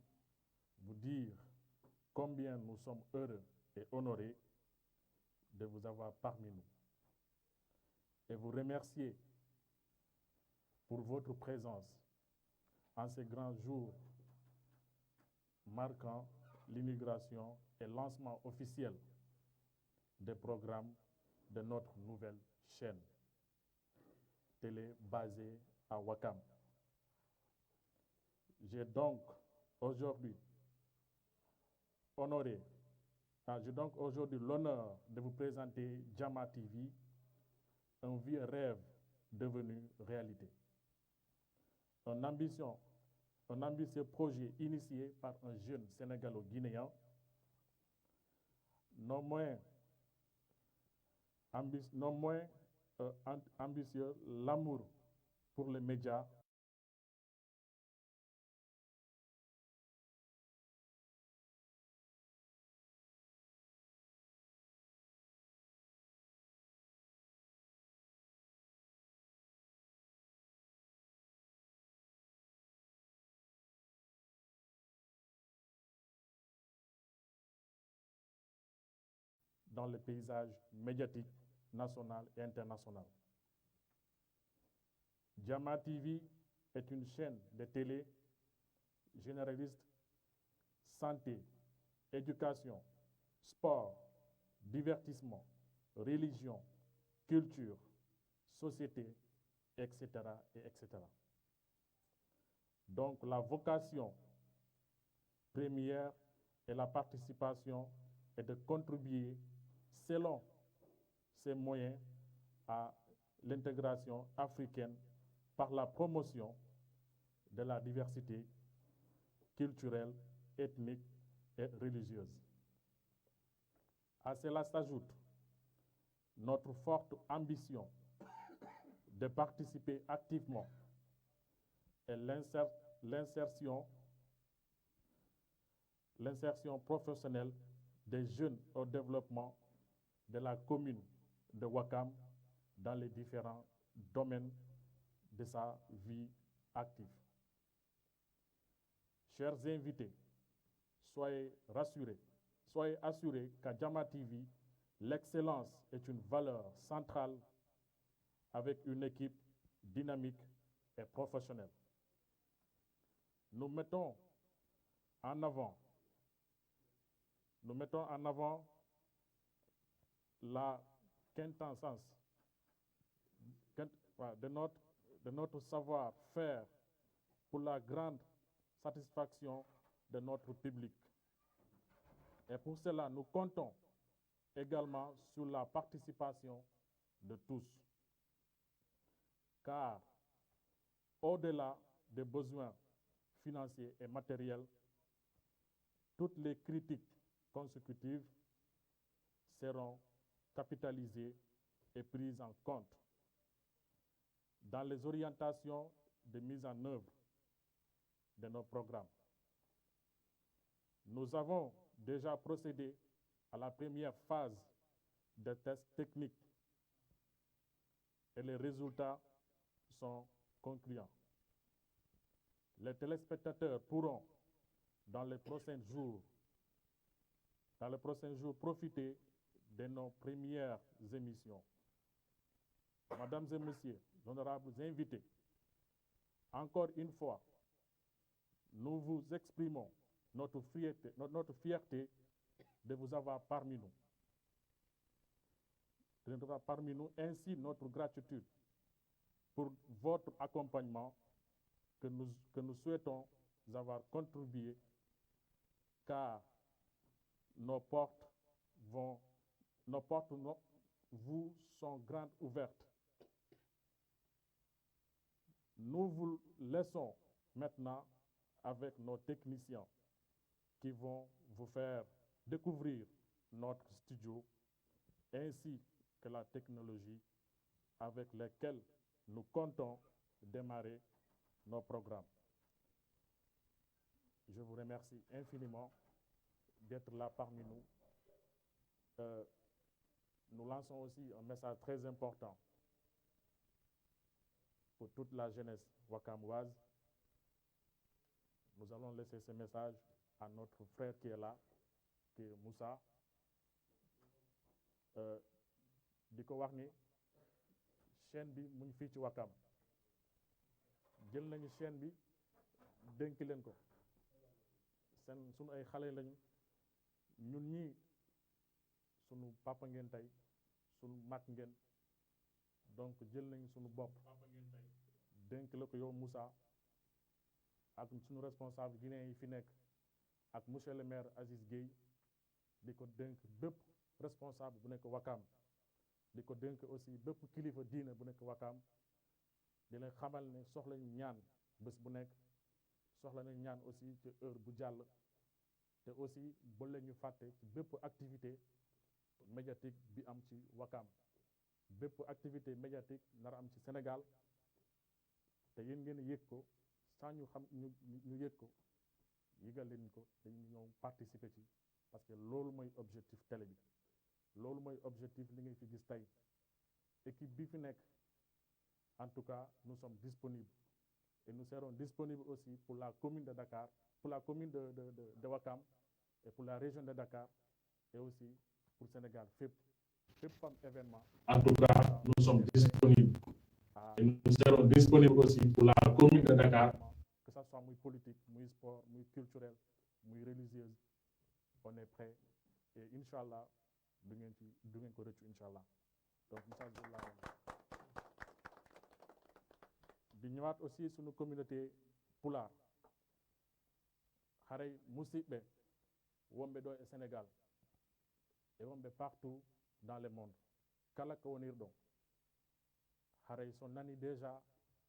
vous dire combien nous sommes heureux et honorés de vous avoir parmi nous et vous remercier pour votre présence en ces grands jours marquant l'inauguration et lancement officiel des programmes de notre nouvelle chaîne télé basée à Ouakam. J'ai donc aujourd'hui l'honneur de vous présenter Jama TV, un vieux rêve devenu réalité. Un ambitieux projet initié par un jeune sénégalo-guinéen, non moins ambitieux, l'amour pour les médias dans le paysage médiatique national et international. Jama TV est une chaîne de télé généraliste, santé, éducation, sport, divertissement, religion, culture, société, etc., etc. Donc la vocation première est la participation et de contribuer selon ses moyens à l'intégration africaine par la promotion de la diversité culturelle, ethnique et religieuse. À cela s'ajoute notre forte ambition de participer activement et l'insertion professionnelle des jeunes au développement de la commune de Ouakam dans les différents domaines de sa vie active. Chers invités, soyez assurés qu'à Jama TV, l'excellence est une valeur centrale avec une équipe dynamique et professionnelle. Nous mettons en avant la quintessence de notre savoir-faire pour la grande satisfaction de notre public. Et pour cela, nous comptons également sur la participation de tous. Car au-delà des besoins financiers et matériels, toutes les critiques consécutives seront capitalisées et prises en compte dans les orientations de mise en œuvre de nos programmes. Nous avons déjà procédé à la première phase des tests techniques et les résultats sont concluants. Les téléspectateurs pourront, dans les prochains jours, profiter de nos premières émissions. Mesdames et messieurs, honorables invités, encore une fois, nous vous exprimons notre fierté de vous avoir parmi nous. Ainsi notre gratitude pour votre accompagnement que nous souhaitons avoir contribué, car nos portes vous sont grandes ouvertes. Nous vous laissons maintenant avec nos techniciens qui vont vous faire découvrir notre studio ainsi que la technologie avec laquelle nous comptons démarrer nos programmes. Je vous remercie infiniment d'être là parmi nous. Nous lançons aussi un message très important pour toute la jeunesse wakamoise. Nous allons laisser ce message à notre frère qui est là, qui est Moussa. Di ko wax ni chaîne bi mu ngi fii ci Wakam jël nañu chaîne bi dénk leen ko sunu ay xale lañu ñun ñii sunu papa ngeen tey sunu mag ngeen donc jël nañu sunu bopp dénk la ko yow Moussa ak sunu responsable guinéen yi fi nekk ak monsieur le maire Aziz Gueye di ko dénk bépp responsable bu nekk Wakam di ko dénk aussi bépp kilifa diine bu nekk Wakam di leen xamal ne soxla ñu ñaan bés bu nekk soxla nañu ñaan aussi ci heure bu jàll te aussi ba leen ñu fàtte ci bépp activité médiatique bi am ci Wakam bépp activité médiatique nar am ci Sénégal te yéen ngeen yëg ko sans ñu xam ñu yëg ko yëgal leen ko dañu ñëw participer ci parce que loolu mooy objectif télé bi loolu mooy objectif li ngay fi gis tey équipe bi fi nekk en tout cas nous sommes disponibles et nous serons disponibles aussi pour la commune de Dakar, pour la commune de Wakam et pour la région de Dakar et aussi pour Sénégal fépp fam événement. En tout cas nous sommes disponibles et nous serons disponibles aussi pour la commune de Dakar, que ça soit muy politique muy sport muy culturel muy religieuse, on est prêt et inchallah du ngeen ko rëccu inchallah. Donc message boobu laa di ñëwaat aussi suñu communauté pulaar xaray musidɓe wonɓe ɗo e Sénégal e wonɓe partout dans le monde kala ko wonir ɗon haray so nani déjà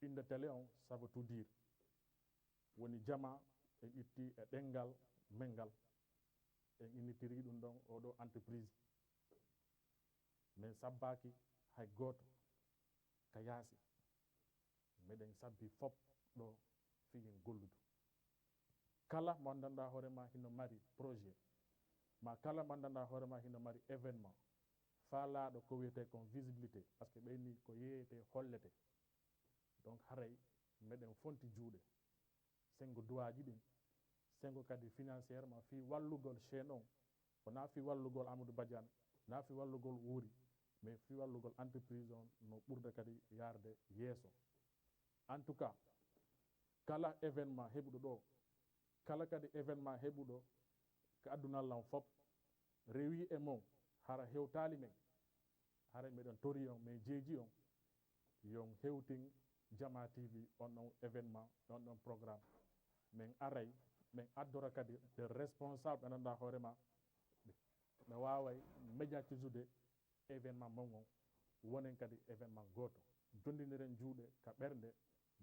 inde télé on ça veut tout dire woni jama en itti e ɗengal mengal en innitiri ɗum ɗon oɗo entreprise min sabbaki hay goto ka yaasi meɗen sabbi fop ɗo fiyen golludu kala mo andanda hoorema hino mari projet ma kala mo andanda hoorema hino mari événement faalaɗo ko wiyete kon visibilité par ce que ɓeyni ko yeyete hollete donc haray meɗen fonti juuɗe sengo duwaji ɗin sengo kadi financièrement fi wallugol chaine on wona fi wallugol Amadou Badiane na fi wallugol Wuri mais fi wallugol entreprise on no ɓurda kadi yarde yeeso en tout cas kala événement heɓuɗo ɗo kala kadi événement heɓuɗo ko adunallah fop rewi e mon hara hewtali men hara meɗen tori on mais jeeji on yon hewtin Jama TV on ɗon événement on ɗon programme min aray min addora kadi de responsable ɓe ganduɗa hoorema ɓe waway médiatiser événement mon on wonen kadi événement goto jondiniren juuɗe ka ɓernde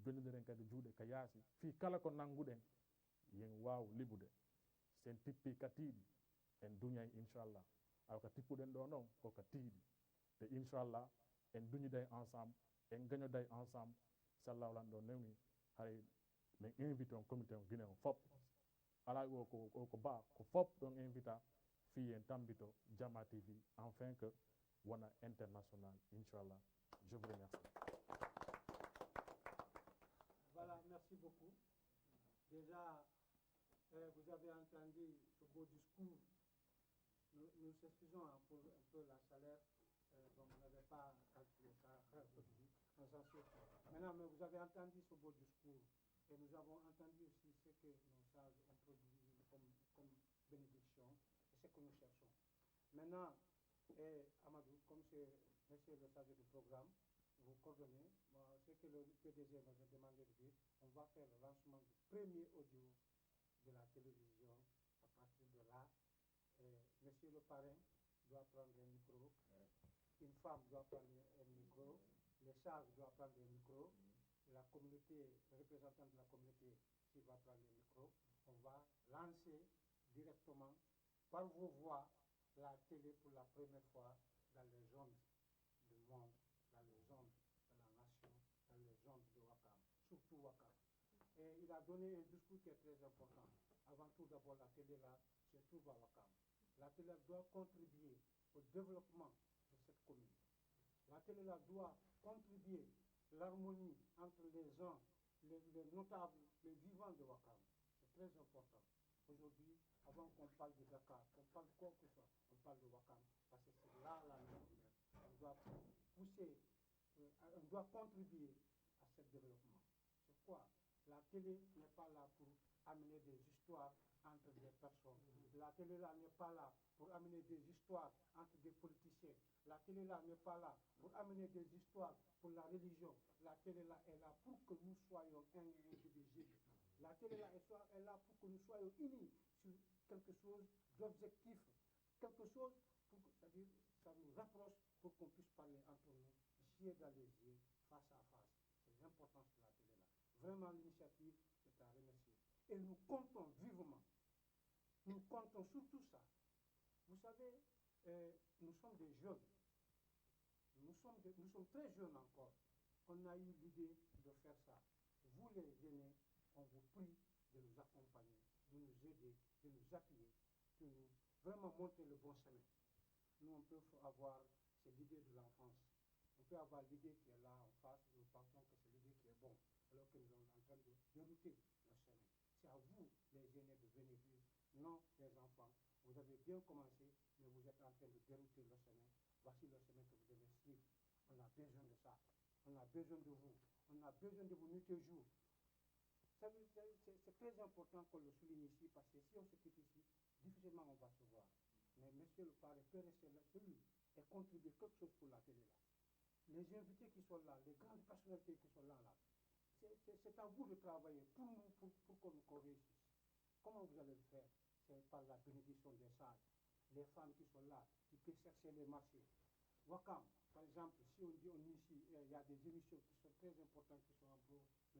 jondiniren kadi juuɗe ka yaasi fi kala ko nannguɗen yen waw liɓude sen tippi ka tiiɗi en duñay inchallah aw ka tippuɗen ɗo noon koko tiiɗi te inchallah en duñiday ensemble en gañoday ensemble sallahu lan ɗo newni hay min invité on comité on guine on fop ala o ko ba ko fop ɗon invita fiyen tambito Jama TV enfin que wona international inchallah je vous remercie. Voilà, merci beaucoup. Déjà, vous avez entendu ce beau discours. Nous s'excusons pour un peu la chaleur, donc on n'avait pas calculé ça aujourd'hui. On s'en souvient. Maintenant, mais vous avez entendu ce beau discours et nous avons entendu aussi ce que nos sages ont produit comme bénédiction et ce que nous cherchons. Maintenant, Amadou, comme c'est monsieur le sage du programme, vous coordonnez, ce que le PDG nous a demandé de dire, on va faire le lancement du premier audio de la télévision. À partir de là, monsieur le parrain doit prendre un micro, une femme doit prendre un micro, le sage doit prendre un micro, la communauté, le représentant de la communauté s'il va prendre le micro, on va lancer directement par vos voix la télé pour la première fois dans les ondes du monde, dans les ondes de la nation, dans les ondes de Ouakam, surtout Ouakam. Et il a donné un discours qui est très important. Avant tout, d'abord, la télé là se trouve à Ouakam. La télé doit contribuer au développement de cette commune. La télé là doit contribuer à l'harmonie entre les gens, les notables, les vivants de Ouakam. C'est très important. Aujourd'hui, avant qu'on parle de Dakar, qu'on parle de quoi que ce soit, on parle de Ouakam, parce que c'est là la maison. On doit pousser, on doit contribuer à ce développement. C'est quoi? La télé n'est pas là pour amener des histoires entre des personnes. La télé là n'est pas là pour amener des histoires entre des politiciens. La télé là n'est pas là pour amener des histoires pour la religion. La télé là est là pour que nous soyons indivisibles. La télé là est là pour que nous soyons unis sur quelque chose d'objectif, quelque chose pour, c'est-à-dire ça nous rapproche pour qu'on puisse parler entre nous, yeux dans les yeux, face à face. C'est l'importance de la télé là. Vraiment l'initiative, c'est à remercier. Et nous comptons vivement. Nous comptons sur tout ça. Vous savez, nous sommes des jeunes. Nous sommes très jeunes encore. On a eu l'idée de faire ça. Vous les aînés, on vous prie de nous accompagner, de nous aider, de nous appuyer, de nous vraiment montrer le bon chemin. Nous, on peut avoir, c'est l'idée de l'enfance. On peut avoir l'idée qui est là en face, nous pensons que c'est l'idée qui est bonne, alors que nous sommes en train de dérouter le chemin. C'est à vous, les aînés, de venir dire, non, les enfants, vous avez bien commencé, mais vous êtes en train de dérouter le chemin. Voici le chemin que vous devez suivre. On a besoin de ça. On a besoin de vous. On a besoin de vous nuit et jour. C'est très important qu'on le souligne ici, parce que si on se quitte ici, difficilement on va se voir. Mais monsieur le parrain peut rester là, celui, et contribuer quelque chose pour la télé là. Les invités qui sont là, les grandes personnalités qui sont là, c'est à vous de travailler pour nous, pour qu'on réussisse. Comment vous allez le faire? C'est par la bénédiction des sages, les femmes qui sont là, qui peuvent chercher les marchés, Wakam, par exemple, si on dit on initie, il y a des émissions qui sont très importantes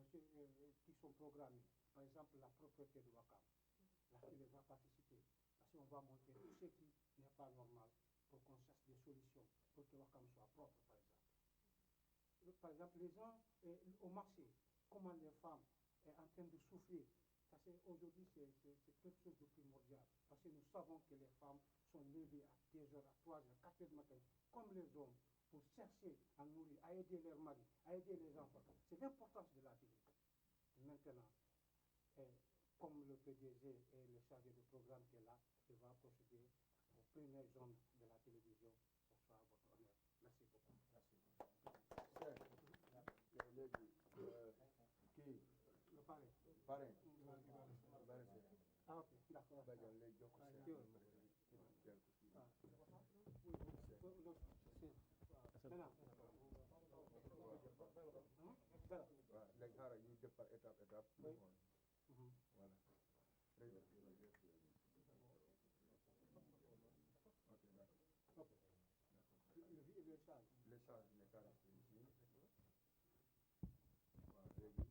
qui sont programmées. Par exemple, la propreté de Wakam. Là, il va participer. Parce qu'on va montrer tout ce qui n'est pas normal pour qu'on cherche des solutions pour que Wakam soit propre, par exemple. Par exemple, les gens au marché, comment les femmes sont en train de souffrir. Aujourd'hui, c'est quelque chose de primordial. Parce que nous savons que les femmes sont levées à 2 heures, à 3 heures, 4 heures du matin, comme les hommes, pour chercher à nourrir, à aider leurs maris, à aider les enfants. C'est l'importance de la dignité. Maintenant, comme le PDG et le chargé de programme qui est là, il va procéder aux premières zones de la télévision. Bonsoir, votre honneur. Merci beaucoup. Le parrain. Parrain. Ah, ok, d'accord. Léegi xaaral ñu def par étape étape. Voilà. Les charges, les caractéristiques. Waaw léegi.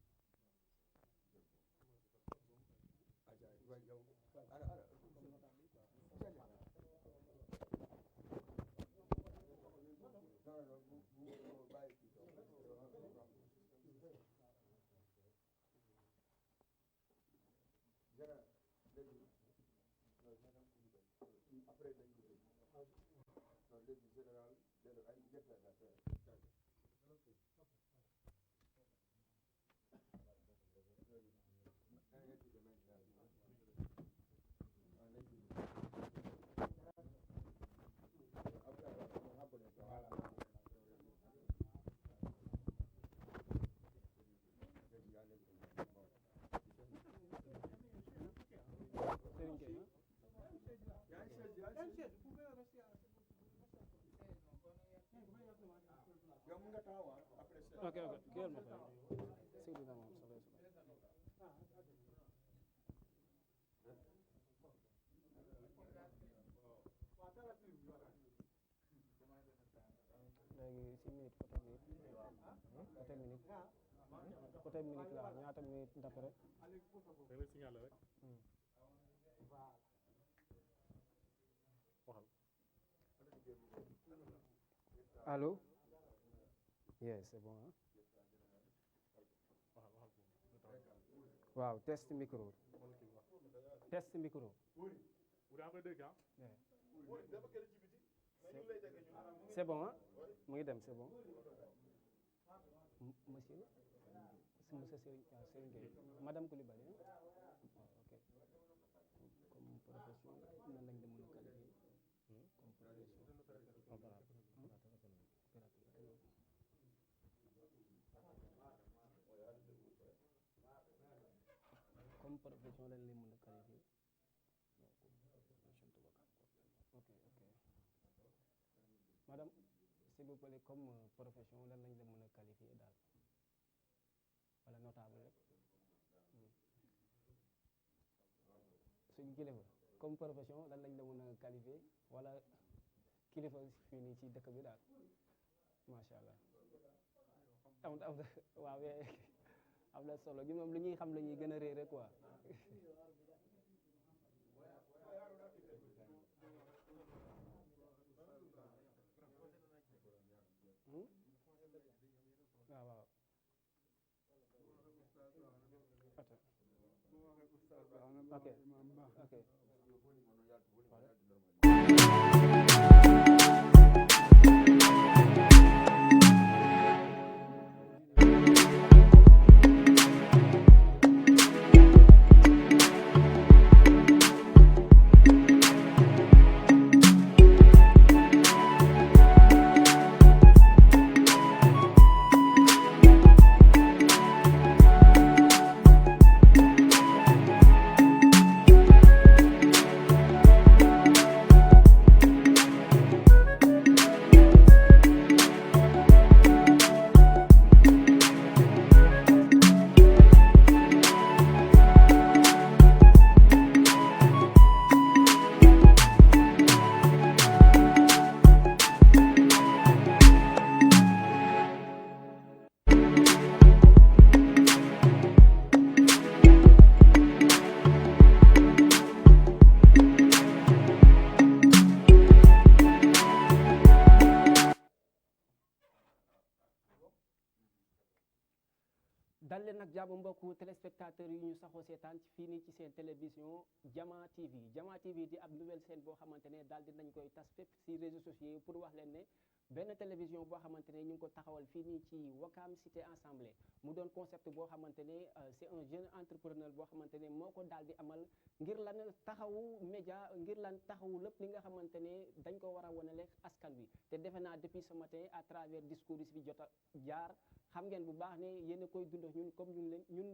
Aja waay yow. Après dañ ko dégg. Non léegi général ay ñett la Ok, quel ma frère? Seydina Mohamed léegi si minute côté minute la ñaata minute d'après da nga signalé rek waxal. Allô? Yes, c'est bon. Hein? Waaw, test micro. Test micro. C'est bon, hein? Mu ngi dem, c'est bon. Monsieur? Monsieur Serigne Gueye. Madame Coulibaly. Ok. Comme profession, nan lañ dem mën a qualifier? Comme profession lañ leen mën a qualifier. Ok. Madame, s'il vous plaît, comme profession lan lañ leen mën a qualifier daal wala notable rek suñu kilifa comme profession lan lañ la mën a qualifier wala kilifa fii nii ci dëkk bi daal macha allah waaw am na solo gi moom lu ñuy xam la ñuy gën a réere quoi waaw leen nag jàmm mbokku téléspectateurs yi ñu saxoo seetaan fii nii ci seen télévision Jama TV Jama TV di ab nouvelle chaîne boo xamante ne daal di nañ koy tas fépp si réseaux sociaux yi pour wax leen ne benn télévision boo xamante ne ñu ngi ko taxawal fii nii ci Wakam Cité Assemblée mu doon concept boo xamante ne c'est un jeune entrepreneur boo xamante ne moo ko daal di amal ngir lan taxawu média ngir lan taxawu lépp li nga xamante ne dañ ko war a wanale askan wi te defe naa depuis ce matin à travers discours yi fi jot a jaar xam ngeen bu baax ne yéen a koy dund ñun comme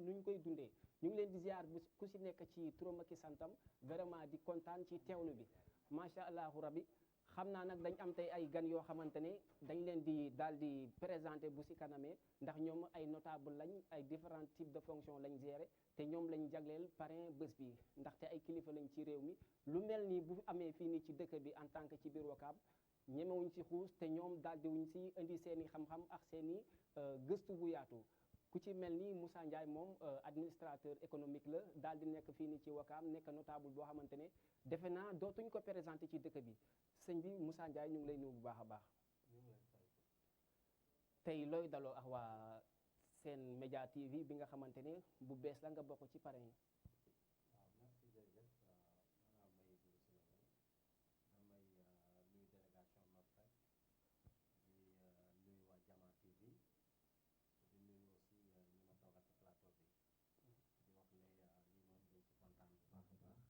ñun koy dundee ñu ngi leen di ziar bu ku si nekk ci turam ak santam vraiment di kontaan ci teewlu bi macha allahu rabi xam naa nag dañ am tey ay gan yoo xamante ne dañ leen di daal di présenter bu si kanamee ndax ñoom ay notable lañ ay différents types de fonctions lañ gérer te ñoom lañ jagleel parrain bés bi ndaxte ay kilifa lañ ci réew mi lu mel ni bu amee fii nii ci dëkk bi en tant que ci biir Wakaam ñemewuñ ci xuus te ñoom daal di wuñ si indi seen i xam-xam ak seen i gëstu bu yaatu ku ci mel ni Moussa Ndiaye moom administrateur économique la daal di nekk fii nii ci Wakaam nekk notable boo xamante ne defe naa dootuñ ko présenté ci dëkk bi sëñ bi Moussa Ndiaye ñu ngi lay nuyu bu baax a baax tey looy daloo ak waa Sen Média TV bi nga xamante ne bu bees la nga bokk ci parrain yi. waaw merci jërëjëf maanaam may dugg si la damay nuyu délégation Mafrek di nuyu waa Jama TV di nuyu aussi ñi ma toogal ci plateau bi di wax ne lii moom dañ ci kontaan bu baax a baax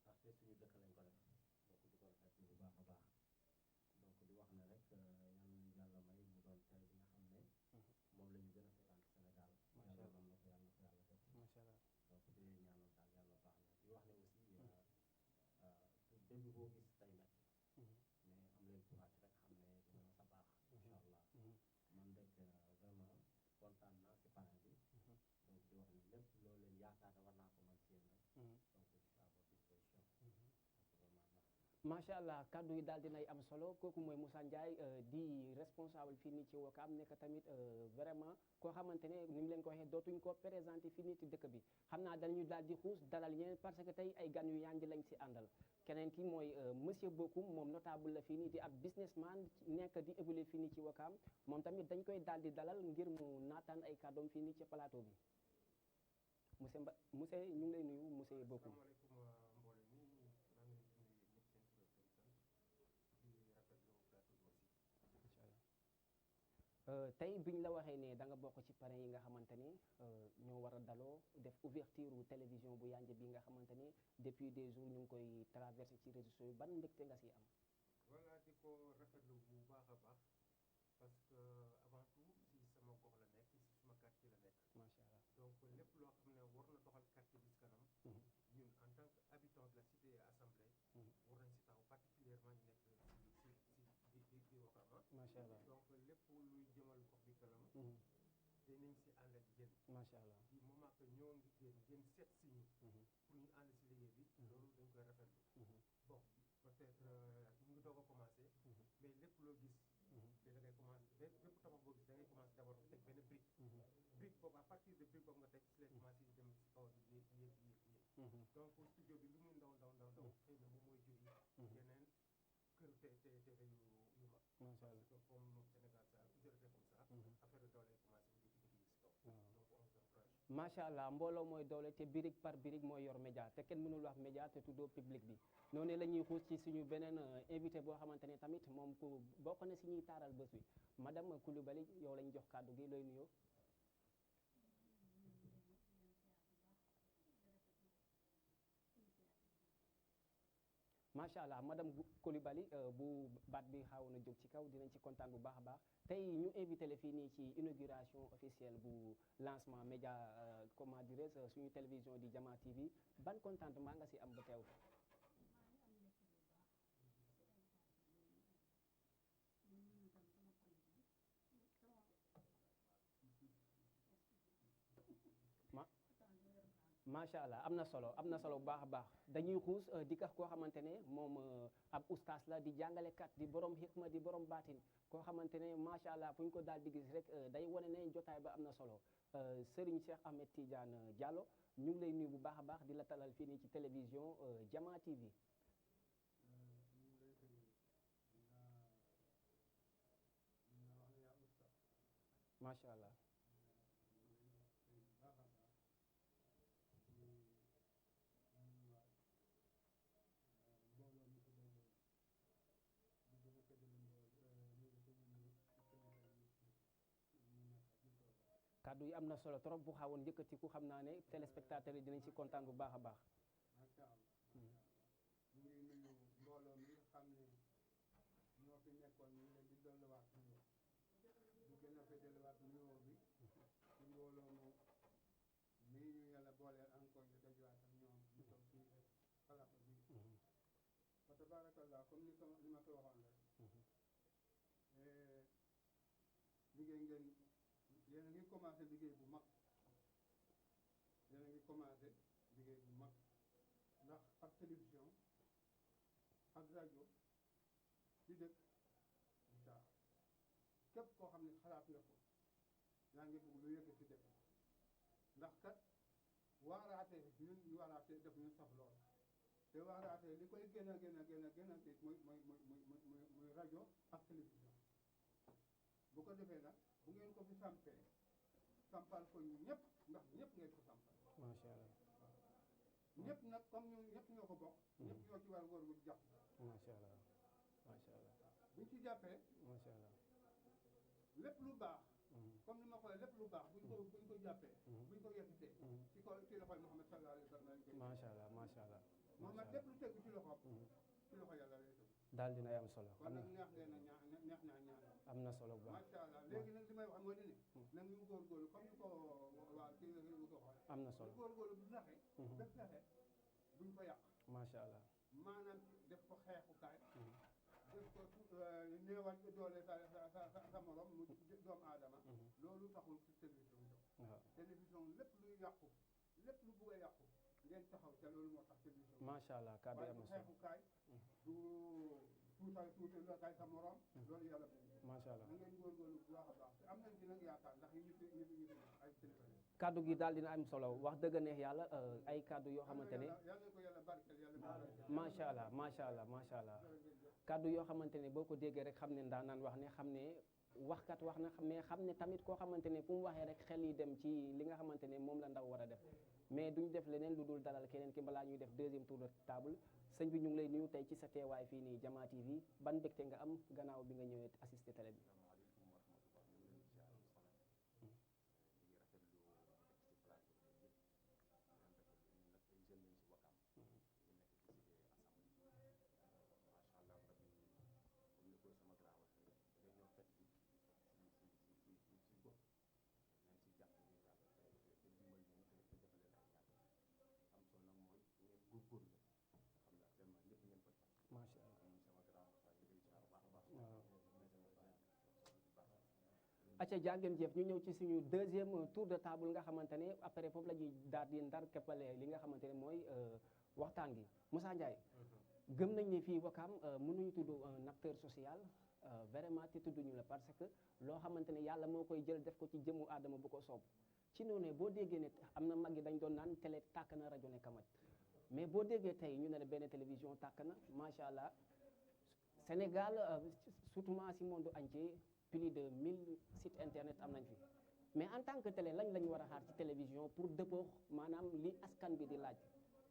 ndaxte suñu dëkk lañ ko def donc di ko rafetlu bu baax a baax donc di wax ne rek yàlla nañu yàlla may mu doon télé bi nga xam ne moom la ñu gën a seetaan ci Sénégal yàlla mën na ko yàlla def macha allah donc di leen ñaanal daal yàlla baax na di wax ne aussi début boo gis tay métti mais am leen courage rek xam ne dina ma sa baax incha allah man rek vraiment kontaan naa si parrain bi donc di wax ne lépp loo leen yaakaar ne war naa ko mën si yéen rek donc je suis à votre disposition donc vraiment merci macha allah kaddu yi daal dinay am solo kooku mooy Moussa Ndiaye di responsable fii nii ci Wakaam nekk tamit vraiment koo xamante ne ni mu leen ko waxee dootuñ ko présenté fii nii ci dëkk bi xam naa dañu daal di xuus dalal ñeneen parce que tey ay gan yu yànj lañ si àndal keneen ki mooy monsieur Bokoum moom notable la fii nii di ab businessman nekk di évoluer fii nii ci Wakaam moom tamit dañ koy daal di dalal ngir mu naataan ay kàddoom fii nii ci plateau bi monsieur ñu ngi lay nuyu monsieur Bokoum. tey biñ la waxee ne da nga bokk ci parrain yi nga xamante ne ñoo war a daloo def ouverture télévision bu yànj bi nga xamante ne depuis des jours ñu ngi koy traversé ci réseaux sociaux yi ban mbégte nga si am. voilà di ko rafetlu bu baax a baax parce que avant tout si sama gox la nekk si suma quartier la nekk. macha allah donc lépp loo xam ne war na doxal quartier bi si kanam. ñun en tant que habitant de la cité assemblée. war nañ si taxaw particulièrement ñu nekk di Wakaam. macha allah donc lépp luy jëmal gox bi kanam. dinañ si ànd ak yéen. macha allah di moment que ñoo ngi ngeen seet si ñu. pour ñu ànd si liggéey bi. loolu dañ koy rafetlu. bon peut-être ñu ngi doog a commencé. mais lépp loo gis. te da ngay commencé bépp tabax boo gis da ngay commencé d'abord nga teg benn brique. brique boobu à partir de brique boobu nga teg si lay commencé di dem si kaw di yéeg. donc studio bi lu muy ndaw xëy na moom mooy jur yi yeneen kër TV yu mag. macha allah parce que comme Sénégal ça a toujours été comme ça. affaire de doole commencé di si kaw. donc on se rapproche. macha allah mbooloo mooy doole te birig par birig mooy yor média te kenn mënul wax média te tuddoo public bi noonu la ñuy xuus ci suñu beneen invité boo xamante ne tamit moom ku bokk na si ñuy taaral bés bi madame Coulibaly yow lañ jox kàddu gi looy nuyoo. macha allah madame Coulibaly bu baat bi xaw na jóg ci kaw dinañ ci kontaan bu baax a baax tey ñu invité la fii nii ci inauguration officielle bu lancement média comment dirais-je suñu télévision di Jama TV ban contentement nga si am ba teew. macha allah am na solo bu baax a baax dañuy xuus di kax koo xamante ne moom ab ustaas la di jàngalekat di borom xikma di borom baatin koo xamante ne macha allah fu ñu ko daal di gis rek day wane ne jotaay ba am na solo Serigne Cheikh Ahmed Tidiane Diallo ñu ngi lay nuyu bu baax a baax di la talal fii nii ci télévision Jama TV. macha allah. kàddu yi am na solo trop bu xawoon yëkkatiku xam naa ne téléspectateurs yi dinañ ci kontaan bu baax a baax. macha allah ñu ngi nuyu mbooloo mi xam ne ñoo fi nekkoon ñu ngi leen di dolliwaat nuyoo ñu gën a feddaliwaat nuyoo bi ci mbooloo mu nii ñu yàlla booleel encore ñu dajewaat ak ñoom ñu toog ci xalaatu bi fa tabarakallah comme ni ma ko waxoon rek liggéey ngeen yéen a ngi commencé liggéey bu mag yéen a ngi commencé liggéey bu mag ndax ak télévision ak rajo ci dëkk du caax képp koo xam ne xalaat nga ko yaa ngi bëgg lu yëkkati dëkk ndax kat waaraate ñun ñu waaraate def ñu sax lool te waaraate li koy gën a muy rajo ak télévision bu ko defee nag bu ngeen ko fi sampee sampal ko ñu ñëpp ndax ñëpp ngeen ko sampal macha allah ñëpp nag comme ñun ñëpp ñoo ko bokk ñëpp ñoo ci war a góorgóorlu jàpp macha allah macha allah buñ ci jàppee macha allah lépp lu baax comme ni ma ko lépp lu baax buñ ko jàppee buñ ko yekkitee ci loxoy Muhammad sallallahu alayhi wa sallam macha allah macha allah Muhammad lépp lu tegu ci loxoom ci loxo yàlla lay tegu daal dina am solo kon nag neex leen a neex naa ñaan am na solo bu baax macha allah léegi nag li may wax moo di ne nag ñu góorgóorlu comme ni ko waa kii la ñu ko waxee am na solo góorgóorlu bu fexe ba fexe buñ ko yàq macha allah maanaam def ko xeexukaay def ko néewal doole sa morom mu doomu aadama loolu taxul télévision waaw télévision lépp luy yàqu lépp lu bugg a yàqu ngeen taxaw te loolu moo tax télévision macha allah kàddu yi am na solo xeexukaay du tuutal sa morom loolu yàlla bëgg macha allah na ngeen góorgóorlu bu baax a baax te am nañ ci nag yaakaar ndax ñu fi ay télévision kàddu gi daal dina am solo wax dëgg neex yàlla ay kàddu yoo xamante ne yàlla ko yàlla barkeel yàlla macha allah macha allah macha allah kàddu yoo xamante ne boo ko déggee rek xam ne ndaanaan wax ne xam ne waxkat wax na mais xam ne tamit koo xamante ne fu mu waxee rek xel yi dem ci li nga xamante ne moom la ndaw war a def mais duñ def leneen lu dul dalal keneen ki balaa ñuy def deuxième tour de table sëñ bi ñu ngi lay nuyu tey ci sa teewaay fii nii Jama TV ban mbégte nga am gannaaw bi nga ñëwee assisté télé bi. macha allah acca jàngeen jëf ñu ñëw ci suñu deuxième tour de table nga xamante ne après foofu la ñuy daal di ndar keppale li nga xamante ne mooy waxtaan gi Moussa Ndiaye gëm nañ ne fii Wakaam mënuñu tudd un acteur social vraiment te tudduñu la parce que loo xamante ne yàlla moo koy jël def ko ci jëmmu aadama bu ko soob ci noonu boo déggee ne am na mag yi dañ doon naan télé tàkk na rajo ne kamaj mais boo déggee tey ñu ne benn télévision tàkk na macha allah Sénégal surtout si monde entier plus de 1000 sites internet am nañ fi mais en tant que télé lañ war a xaar ci télévision pour dëppoo maanaam li askan bi di laaj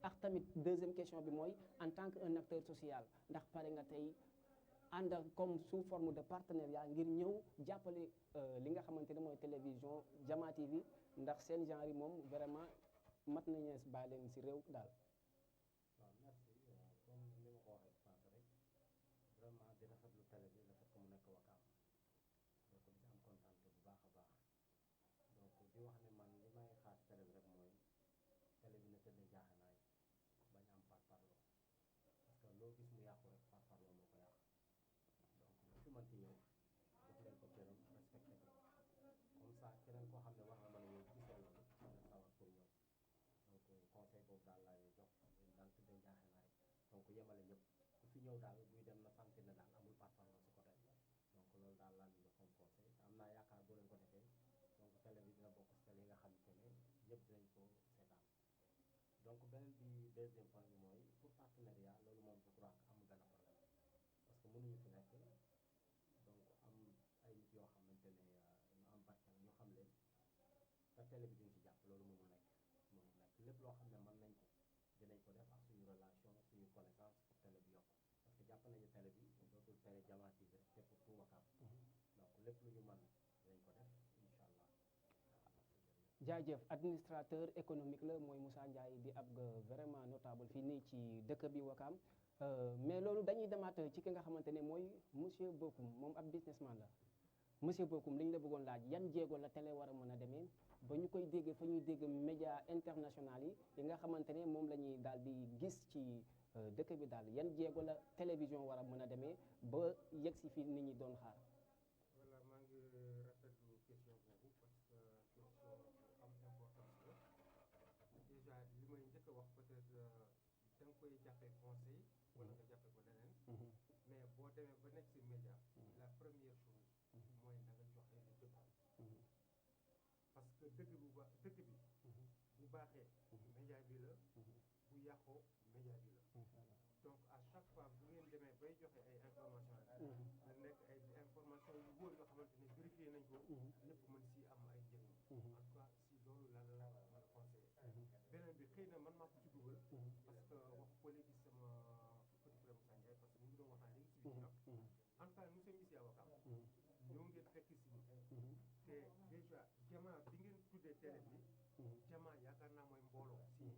ak tamit deuxième question bi mooy en tant que un acteur social ndax pare nga tey ànd comme sous forme de partenariat ngir ñëw jàppale li nga xamante ne mooy télévision Jama TV ndax seen genre yi moom vraiment mat nañu bàyyi leen si réew daal. waaw merci comme ni ma ko waxee sànq rek vraiment di rafetlu télé bi le fait que mu nekk Wakaam donc di am kontaan bu baax a baax donc di wax ne man li may xaar télé bi rek mooy télé bi na tëdd jaaxanaay bañ am par parlo parce que loo gis mu yàqu rek par parlo moo ko yàq donc lu fi mën ci ñëw def leen ko këram respecté ko comme ça keneen koo xam ne war na mën a ñëw gisee loolu dina sawar pour ñëw donc conseil boobu daal laa lay jox daal tëddee jaaxanaay donc yemale ñëpp ku fi ñëw daal buy dem na sant ne daal amul par parlo si côté donc loolu daal laa leen jox comme conseil am naa yaakaar boo leen ko defee donc télé bi dina bokk si télé yi nga xam ne ñëpp dinañ ko seetaan donc beneen bi deuxième point bi mooy pour partenariat loolu moom je crois que amul benn problème parce que mënuñu fi nekk donc am ay nit yoo xamante ne ñu am barkeel ñu xam leen te télé bi duñ ci jàpp loolu mënul nekk lépp loo xam ne mën nañ ko dinañ ko def ak suñu relation suñu connaissance pour télé bi yokk parce que jàpp nañu télé bi dootul télé Jama TV rek te pour tout Wakaam donc lépp lu ñu mën dinañ ko def incha allah. jaajëf administrateur économique la mooy Moussa Ndiaye di ab vraiment notable fii nii ci dëkk bi Wakaam mais loolu dañuy demaat ci ki nga xamante ne mooy monsieur Bocoum moom ab businessman la monsieur Bocoum li ñu la bëggoon laaj yan jéego la télé war a mën a demee ba ñu koy dégg fa ñuy dégg média international yi nga xamante ne moom la ñuy daal di gis ci dëkk bi daal yan jéego la télévision war a mën a demee ba yegg si fii nit ñi doon xaar. voilà maa ngi rafetlu question boobu parce que question bu am importance la déjà li may njëkk a wax peut-être da nga koy jàppee conseil wala nga jàppee ko leneen mais boo demee ba nekk si média la première chose mooy na nga joxe lu dëgg parce que dëgg bu ba dëgg bi bu baaxee média bi la bu yàqoo média bi la donc à chaque fois bu ngeen demee bay joxe ay information na nekk ay information yu wóor yoo xamante ne vérifié nañ ko ñëpp mën si am ay njëriñ en tout cas si loolu la mën a conseillé beneen bi xëy na man maa ko ci dugal parce que wax ko léegi sama petit frère Moussa Ndiaye parce que mu ngi doon waxtaan léegi si biir en tout cas monsieur Missy Awakam ñëw ngeen fekk si te déjà jamaa bi ngeen tuddee télé bi jamaa yaakaar naa mooy mbooloo si bu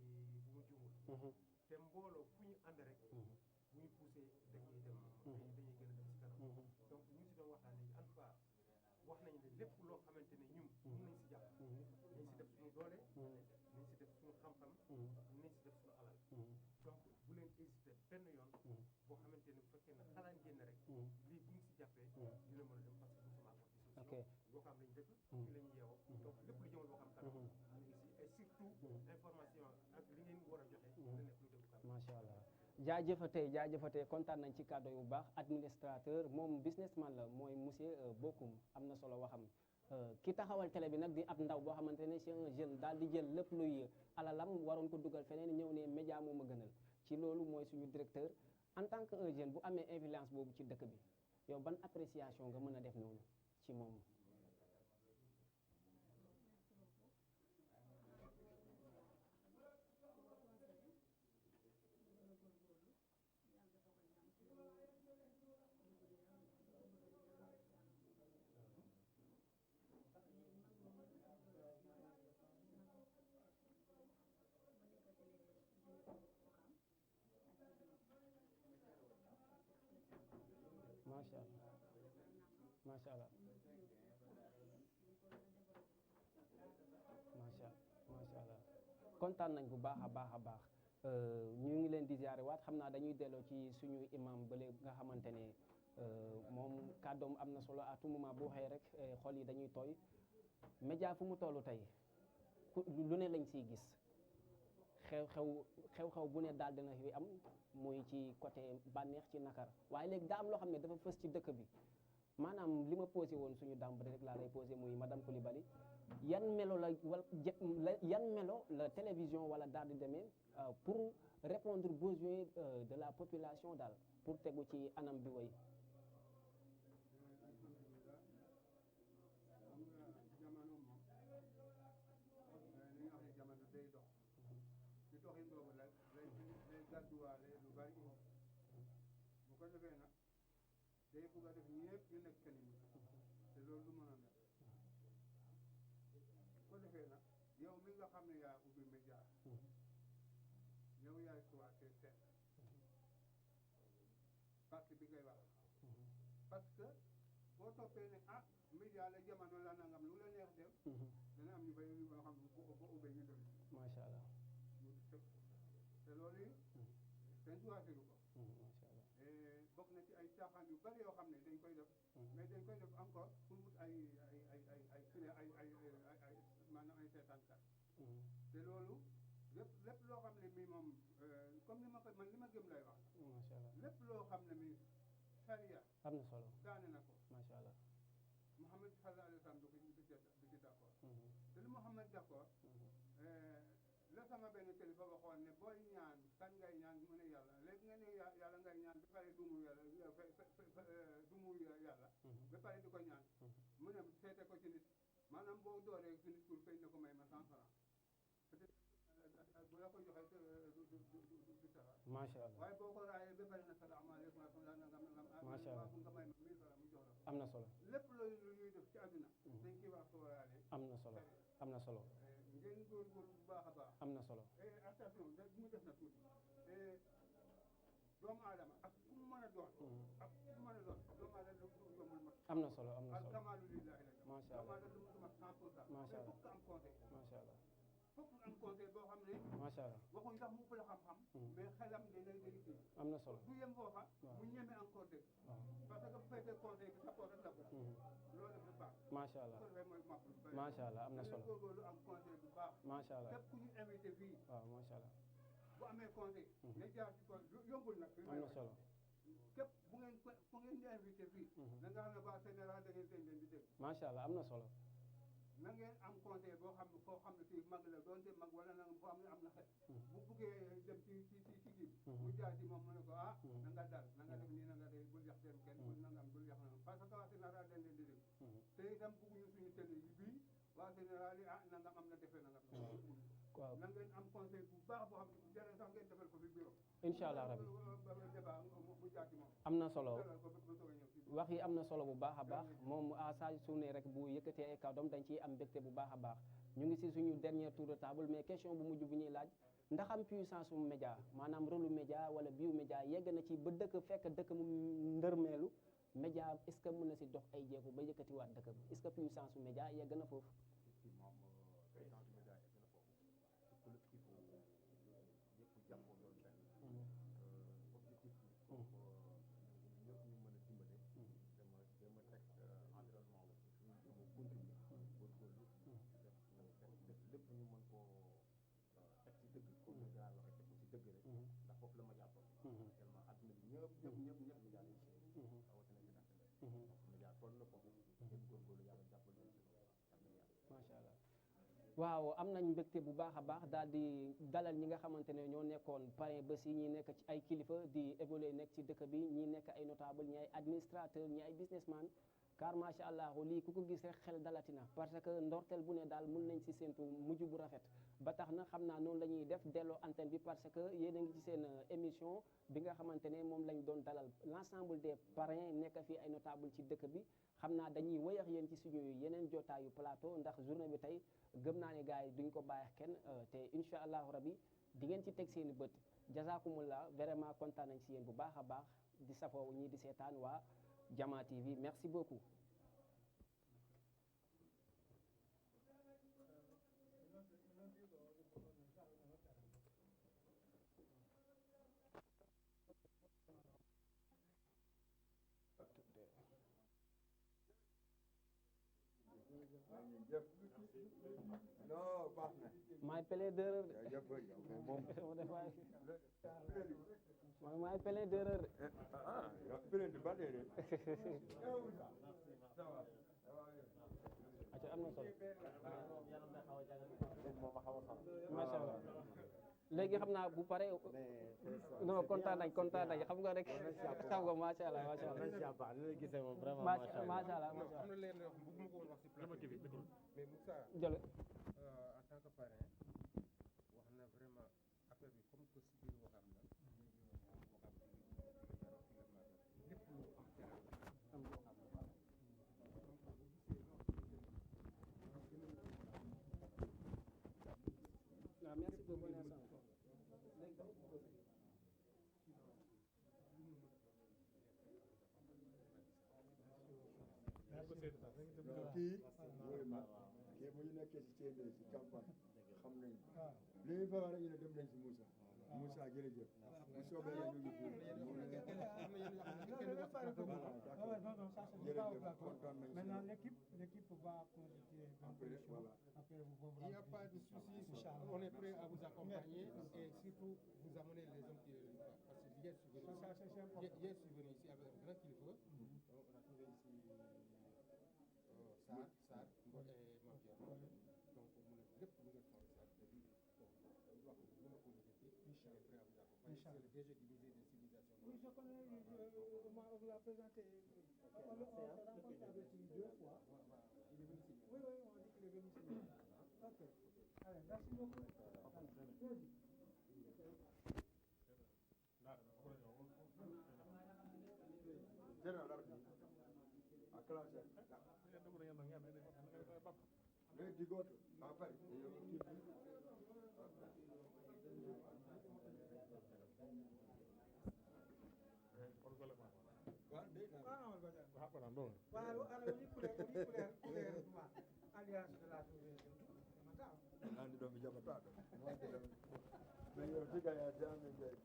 ma juumul te mbooloo fu ñu ànd rek bu ñu poussé dañuy dem dañuy gën a dem si kanam donc ñu si doon waxtaan léegi en tout cas wax nañu ne lépp loo xamante ne ñun mën nañ si jàpp nañ si def suñu doole nañ si def suñu xam-xam nañ si def suñu alal donc bu leen hésité benn yoon boo xamante ne bu fekkee ne xalaat ngeen rek lii bu ñu si jàppee dina mën a dem parce que nous sommes à côté solution Wakaam lañ dëkk fii la ñu yeewoo donc lépp lu jëmal Wakaam kanam ñu ngi si et surtout information ak li ngeen war a joxe dina nekk lu dëgg kanam macha allah jaajëfatee kontaan nañ ci kàddu yu baax administrateur moom businessman la mooy monsieur Bocoum am na solo waxam ki taxawal télé bi nag di ab ndaw boo xamante ne c'est un jeune daal di jël lépp luy alalam waroon ko dugal feneen ñëw ne média moo ma gënal ci loolu mooy suñu directeur en tant que un jeune bu amee influence boobu ci dëkk bi yow ban appréciation nga mën a def noonu ci moom. macha allah macha allah macha allah kontaan nañ bu baax a baax ñu ngi leen di ziare waat xam naa dañuy delloo ci suñu imam bële nga xamante ne moom kàddoom am na solo à tout moment bu waxee rek xol yi dañuy tooy média fu mu tollu tey lu ne lañ siy gis xew-xew bu ne daal dina fi am muy ci côté bànneex ci nakar waaye léegi daa am loo xam ne dafa fës ci dëkk bi maanaam li ma posé woon suñu dàmb rek laa lay posé muy madame Coulibaly yan melo yan melo la télévision wala daal di demee pour répondre besoin de la population daal pour tegu ci anam bi way gàdduwaale lu bari bu ko defee nag day bëgg a def ñëpp ñu nekk kenn te loolu du mën a nekk bu ko defee nag yow mi nga xam ne yaa ubbi média yow yaay choisir seet parti bi ngay wax parce que boo toppee ne ah média la jamono la nangam lu la neex def dana am ñu bay yoo xam ne boo ubbee ñu dem macha allah te loolu yi kenn choisiru ko bokk na ci ay caaxaan yu bari yoo xam ne dañ koy def mais dañ koy def encore pour wut ay maanaam ay seetaankat te loolu lépp loo xam ne mi moom comme ni ma ko man li ma gëm lay wax macha allah lépp loo xam ne mi sariya am na solo daane na ko macha allah Muhammad sallallahu alayhi wa sallam du ci d'accord te lu Muhammad d'accord la sama benn kilifa waxoon ne booy ñaan kan ngay ñaan mu ne yàlla léegi nga ne yàlla ngay ñaan ba pare dumu yàlla dumu yàlla ba pare di ko ñaan mu ne seete ko ci nit maanaam boo dooree ci nit pour fay na ko may ma 100 francs peut-être bu la ko joxee du sara macha allah waaye boo ko raayee ba pare na salaamaaleykum wa rahmatulah nangam macha allah nga may ma 1000 francs mu jox la am na solo lépp loolu lu ñuy def ci àdduna dañ ciy wax sóoraale am na solo am na solo ngeen góorgóorlu bu baax a baax. am na solo. attention da mu def na tuuti doomu aadama ak ku mu mën a doon. ak ku mu mën a doon doomu aadama lu yombul mat. am na solo am na solo. alkamaalu lillahi la. macha doomu allah aadama lu mat 100%. macha allah fokk am conseil. macha allah fokk am conseil boo xam ne. macha allah waxuñ sax mu ëpp la xam-xam. mais xelam day kii. am na solo. du yem foofa. waaw mu ñeme encore dëgg. waaw parce que bu fekkee conseil bi sa poche rek la ko. loolu du baax. macha allah loolu mooy màpp lu bëri. macha allah am na solo. góorgóorlu am conseil bu baax. macha allah képp ku ñu invité fii. waaw macha allah bu amee conseil. nga jaar ci kon yombul nag. am na solo. képp bu ngeen di invité fii. na nga xam ne waa général da ngeen leen di dégg. macha allah am na solo. na ngeen am conseil boo xam ne foo xam ne fii mag la doonte mag wala nangam foo xam ne am na xel. bu buggee dem ci kii mu jaar ci moom mu ne ko na nga dal na nga def nii na nga def bul yàq seen kenn bul nangam bul yàq nangam parce que waa général dañ leen di dégg. te itam bugguñu suñu télé yi bii waa général yi nangam am na defee nangam. waaw na ngeen am conseil bu baax boo xam ne jërë sax ngeen defal ko fi bureau. incha allah rabbi débat mu jaar ci moom. am na solo dalal ko ba soog a ñëw fii. wax yi am na solo bu baax a baax moom saa su ne rek bu yëkkatee ay kàddoom dañ ciy am mbégte bu baax a baax ñu ngi si suñu dernier tour de table mais question bu mujj bu ñuy laaj ndax am puissance mu média maanaam rôle média wala biu média yegg na ci ba dëkk fekk dëkk mu ndërmeelu média est-ce que mën na si dox ay jéego ba yëkkatiwaat dëkk bi est-ce que puissance mu média yegg na foofu. effectivement président du média egg na foofu collectif yëpp jàppoo doon benn objectif bi pour ñëpp ñu mën a dimbale dama teg environnement wu ñu jëm contribuer góorgóorlu def lépp ñu mën koo teg ci dëgg comme ni gaa waxee teg ko ci dëgg rek ndax foofu la ma jàppoon tellement àdduna bi ñëpp média lañ ci rawatina ci dakk donc média toll na foofu ngeen góorgóorlu yàlla jàppal leen ci loolu macha allah waaw am nañ mbégte bu baax a baax daal di dalal ñi nga xamante ne ñoo nekkoon parrain bés yi ñi nekk ci ay kilifa di évoluer nekk ci dëkk bi ñi nekk ay notable ñi ay administrateur ñi ay businessman car macha allah lii ku ko gis rek xel dalatina parce que ndorteel bu ne daal mun nañ si séntu mujj bu rafet ba tax na xam naa noonu la ñuy def delloo antenne bi parce que yéen a ngi ci seen émission bi nga xamante ne moom lañ doon dalal l'ensemble des parrains nekk fii ay notable ci dëkk bi xam naa dañuy wëyax yéen ci suñu yeneen jotaayu plateau ndax journée bi tey gëm naa ne gars yi duñ ko bàyyi kenn te incha allahu rabi di ngeen ci teg seen i bët jazakumullah vraiment kontaan nañ si yéen bu baax a baax di safoo ñii di seetaan waa Jama TV merci beaucoup. non baax na maay pele d'erreur de moom man maay pele d'erreur de plein ba déedéet aca am na solo macha allah léegi xam naa bu pare non kontaan nañ xam nga rek xam nga macha allah macha allah macha allah am na leen yoo xam bëgguma ko woon wax si plateau bi mais Moussa jële en tant que parrain wax na vraiment affaire bi comme que si biir waxam la lépp lu am terrain am loo xam ne waaw merci beaucoup kii kii bu ñu nekkee si ceeb si campagne xam nañ li ñu fa war a ñu ne dem nañ si Moussa Moussa jërëjëf bu soobee la ñu ngi fi jërëjëf kontaan nañ Maintenant, l'équipe va constituer après voilà après vous il n'y a pas de souci, on est prêt à vous accompagner et surtout vous amener les hommes qui parce que hier je suis venu ici avec un grand kilifa on a trouvé ici Sarr Ngor et Mame Pierre donc mu ne lépp lu ngeen xool Sarr te lii wax mën na ko lijjanti il est prêt à vous accompagner c'est le DG du musée des civilisations. Oui, je connais, on l'a présenté, on l'a rencontré avec lui 2 fois. Il est venu ici. Oui, on dit qu'il est venu ici. Ok. Allez, merci beaucoup. général a classé mais digoto a pari haɓɓanan ɗo Waaw, ana woni couleur ma alliance de la souveraineté. andi ɗo mi jaɓata ɗo mais yo tiga ya jami jeyi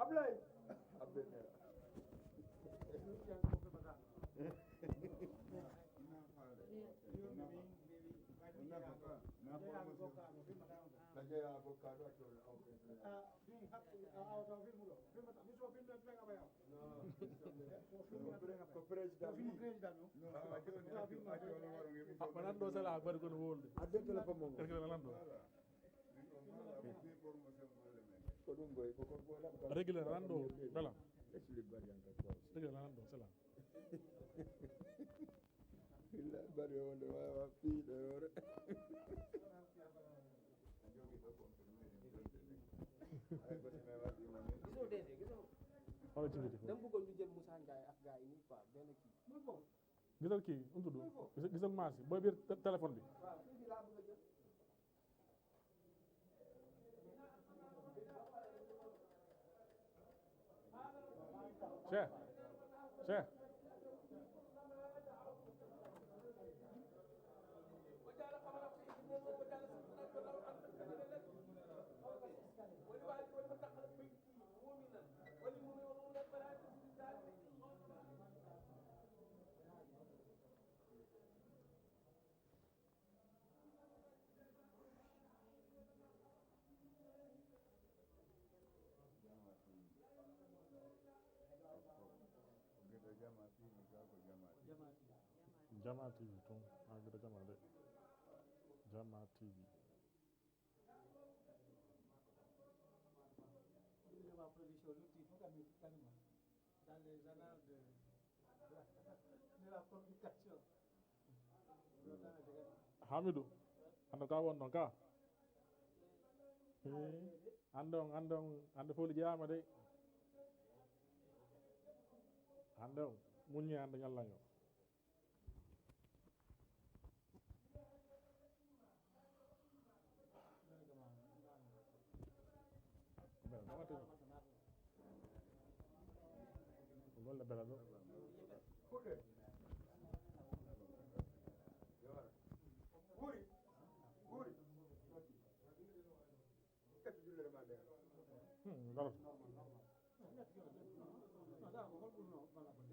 Ablay. abbe nera Najaya avocado atol ko président haɓɓanan ɗo sala akbari kono wolde adde téléphone mo kerkele nanan ɗo ko ɗum boy ko kon bolam régulier nanan ɗo belam esli bariyanka ko régulier nanan ɗo sala illa bari wonde wawa piiɗo yore gisoo DG gisoo xoolal ci biti dama bëggoon ñu jël Moussa Ndiaye ak gars yi nii quoi benn kii gisal kii nu mu tudd gisal maas yi booy biir téléphone bi waaw kii bi laa bëgg a jël Cheikh Cheikh Jama TV tun an gida Jama de Jama TV de ma production, le titre, carrément, dans les annales de la communication. Hamidou ando ka won ɗon ka andon ande foli jeyama de hande o muñi ande ñallaño golle bela ɗo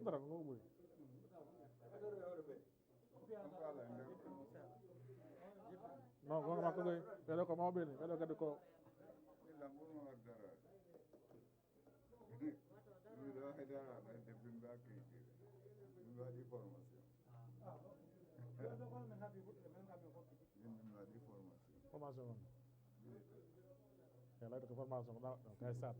ndara ko ngoko ɓuri non gonga makko koy ɓeɗo ko mawɓe ni ɓeɗo kadi ko formation on e layde ko formation ko ɗaɗɗo kay sat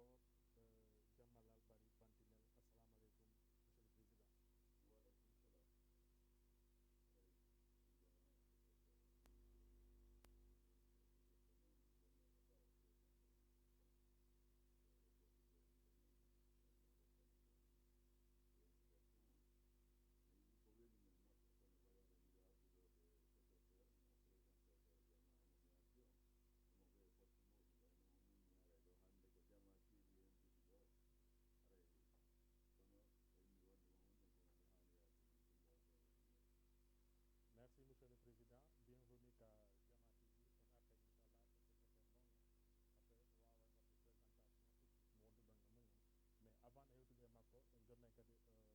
d'abord Jammalal Bari Bantinel, assalamu alaikum, monsieur le président. Merci monsieur le président, bienvenue à Jama TV en affaire inchallah après wawa wadde présentation wondu ɗon e mumen mais avant de hewtude e makko en jonnay kadi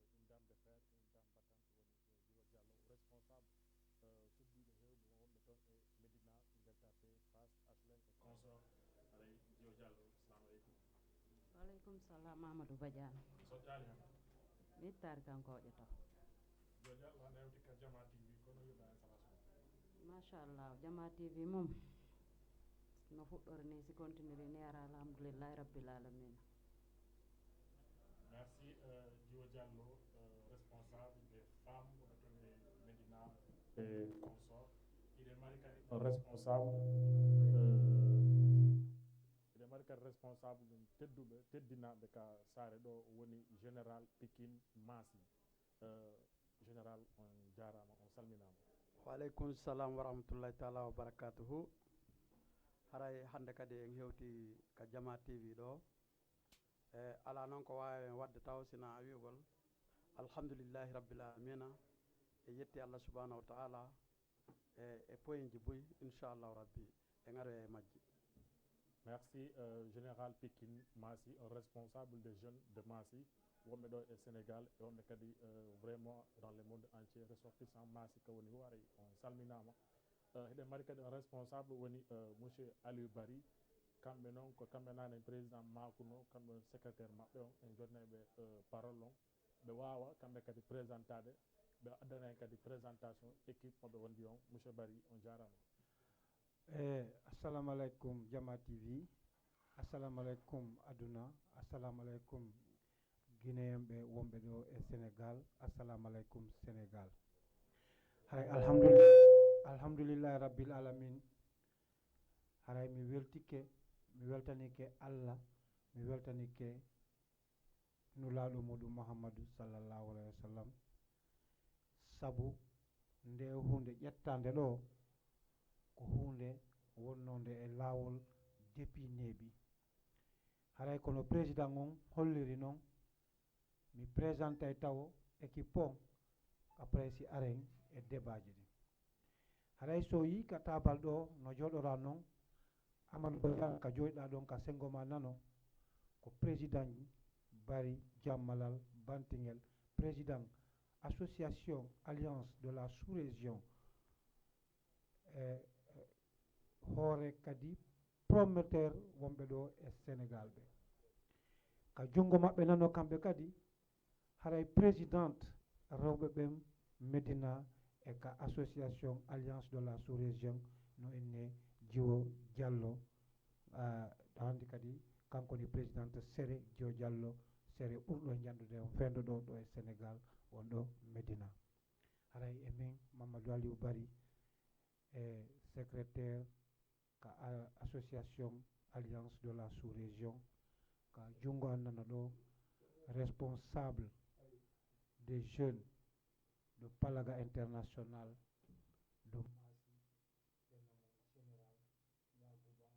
une dame de fer une dame battante woni Djibo Diallo responsable suddiɓe hewɓe wonɓe toon e Médina Delta P Fass HLM et consort alay Djibo Diallo assalamu aleykum. Waleykum salam Mamadou Badiane. Soƴƴani hen Wittare kanko oƴoto. Djibo Diallo hande hewti ka Jama TV kono yiɗa installation Machallah Jama TV mum no fuɗɗore ni si continue ni ara alhamdoulillahi rabbil alamina. Merci Djibo Diallo, responsable des femmes de Médina et consort. Il est marqué responsable il est marqué responsable tedduɓe teddinaɓe ka saare ɗo woni général Pikine Massi. Général on jarama on salminama. Waleykum salam wa rahmatullahi taala wa barakatuhu. Haray hande kadi en hewti ka Jama TV ɗo ala noon ko wawi en wadde taw sina wiugol alhamdoulillahi rabbil alamina e yetti Allah subhanahu wa taala e poyinji boyi inchallahu rabbi e garo e majji. Merci général Pikine Massi, un responsable des jeunes de Massi wonɓe ɗo e Sénégal e wonɓe kadi vraiment dans le monde entier ressortissant Massi ko woni hoore on salminama. Eɗen mari kadi un responsable woni monsieur Aliou Bari, kamɓe noon ko kamɓe nane président Makuno kamɓe secrétaire maɓɓe on en jonneɓe parole on ɓe wawa kamɓe kadi présentade ɓe addana en kadi présentation équipe moɓe wondi on. Monsieur Bari on jarama. Assalamu alaikum Jama TV, assalamu alaikum aduna, assalamu alaikum Guinéen ɓe wonɓe ɗo e Sénégal, assalamu alaikum Sénégal. Hay alhamdoulillahi rabbil alamin. Haray mi weltanike Allah, mi weltanike nulaɗo muɗum Muhammadu sallallahu alayhi wa sallam, sabu nde hunde ƴettande ɗo ko hunde wonnode e lawol depuis neeɓi. Haray kono président on holliri noon mi présentay taw équipe on après si aren e débat ji ɗi. Haray so yi ka tabal ɗo no joɗora noon Amadou Badiane ka joɗiɗa ɗon ka sengo ma nano ko président Bari Jammalal Bantingel, président association alliance de la sous-région hoore kadi promoteur wonɓe ɗo e Sénégal ɓe ka jungo maɓɓe nano kamɓe kadi haray présidente rewɓe ɓen Médina e ka association alliance de la sous-région no enne Djibo Diallo handi kadi kanko ni présidente séré Djibo Diallo séré ɓurɗo jandude on fendo ɗo e Sénégal wonɗo Médina. Haray emin Mamadou Aliou Bari e secrétaire ka association alliance de la sous-région ka jungo annana ɗo responsable des jeunes de Palaga International de Massi général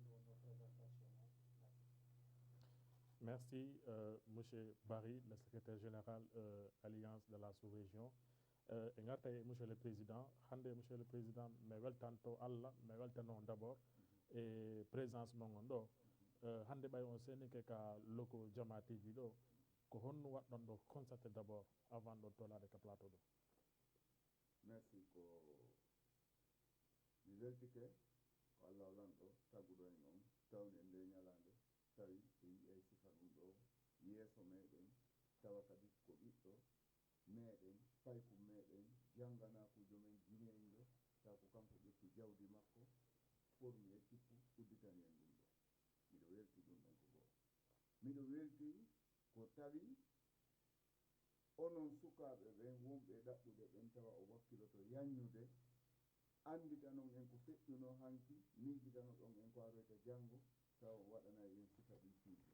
Yagouba Palaga Merci monsieur Barry, le secrétaire général alliance de la sous-région. E garta e monsieur le président hande monsieur le président mi weltanto Allah mi weltano d'abord e présence mon on ɗo hande ɓay on senike ka loko Jama TV ɗo ko honno waɗɗon ɗo constaté d'abord avant ɗo tolade ka plateau ɗo. Merci ko mi weltike ko Allah walan ɗo tagguɗo en on tawni e nde ñalande tawi ɓe yi'ay sifa ɗum ɗo yeeso meɗen tawa kadi ko ɓiɗɗo meɗen payko meɗen janganakujo men guinéen ɗo taw ko kanko ƴetti jawdi makko formi e tippu udditani en ɗum ɗo miɗo welti ɗum ɗon ko goo miɗo welti ko tawi onon sukaaɓe ɓen wonɓe ɗaɓɓuɗe ɓen tawa o wakkiloto yaññude anditanon en ko feƴƴuno hanki miijitano ɗon en ko aroyta janngo tawa o waɗana en suka ɗin fiiji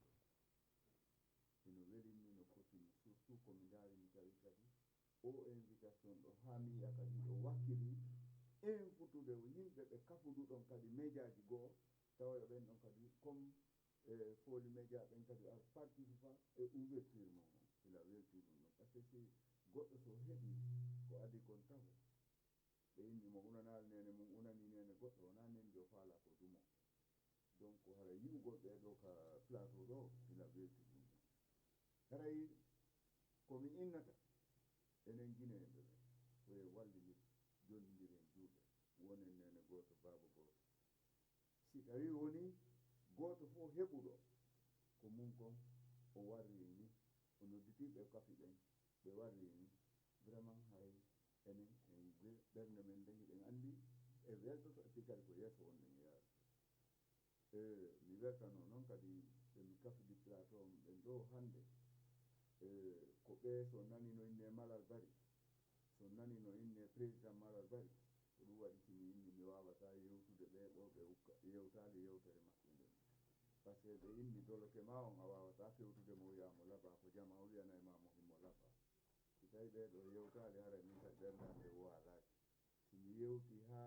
ɗo eno welinmi no fotini surtout komi ndaari mi tawi kadi o invitation ɗo haa mi yiya kadi ɗo wakkili en futude yimɓe ɓe kafuduɗon kadi médiaji goo tawa yo ɓen ɗon kadi comme fooli média ɓen kadi ar participa e ouverture mon on ila welti ɗum ɗon par ce que si goɗɗo so heɓi ko adi kon tawo ɓe inni mo unanaali nene mum unani nene goɗɗo wona nendi o faala ko dumo donc hara yi'ugol ɓeɗo ka plateau ɗo ila welti ɗum ɗon haray komi innata enen guineyeɓe ɓe koye wallinir jollidiren juuɗe wonen nene gooto baaba gooto si tawi woni gooto fof heɓuɗo ko mum kon o warri ni o nodditiɓe kafi ɓen ɓe warri ni vraiment hay enen en ɓernde men nde hiɗen anndi e weltoto e kadi ko yeeso wonɗen e yaade mi weltano noon kadi ɓemi kafidi plateau ɓen ɗo hannde ko ɓe so nani no inne Malal Bari so nani no inne président Malal Bari ko ɗum waɗi simi inni mi wawata yewtude ɓeɗo ɓe ukka yewtade yewtere maɓɓe nden par ce que ɓe inni doloke ma on a wawata fewtude mo wiyamo laba ko jama o wiyanay ma mo himmo laba si tawi ɓeɗo yewtade hara min kadi ɓerdade waalaki somi yewti ha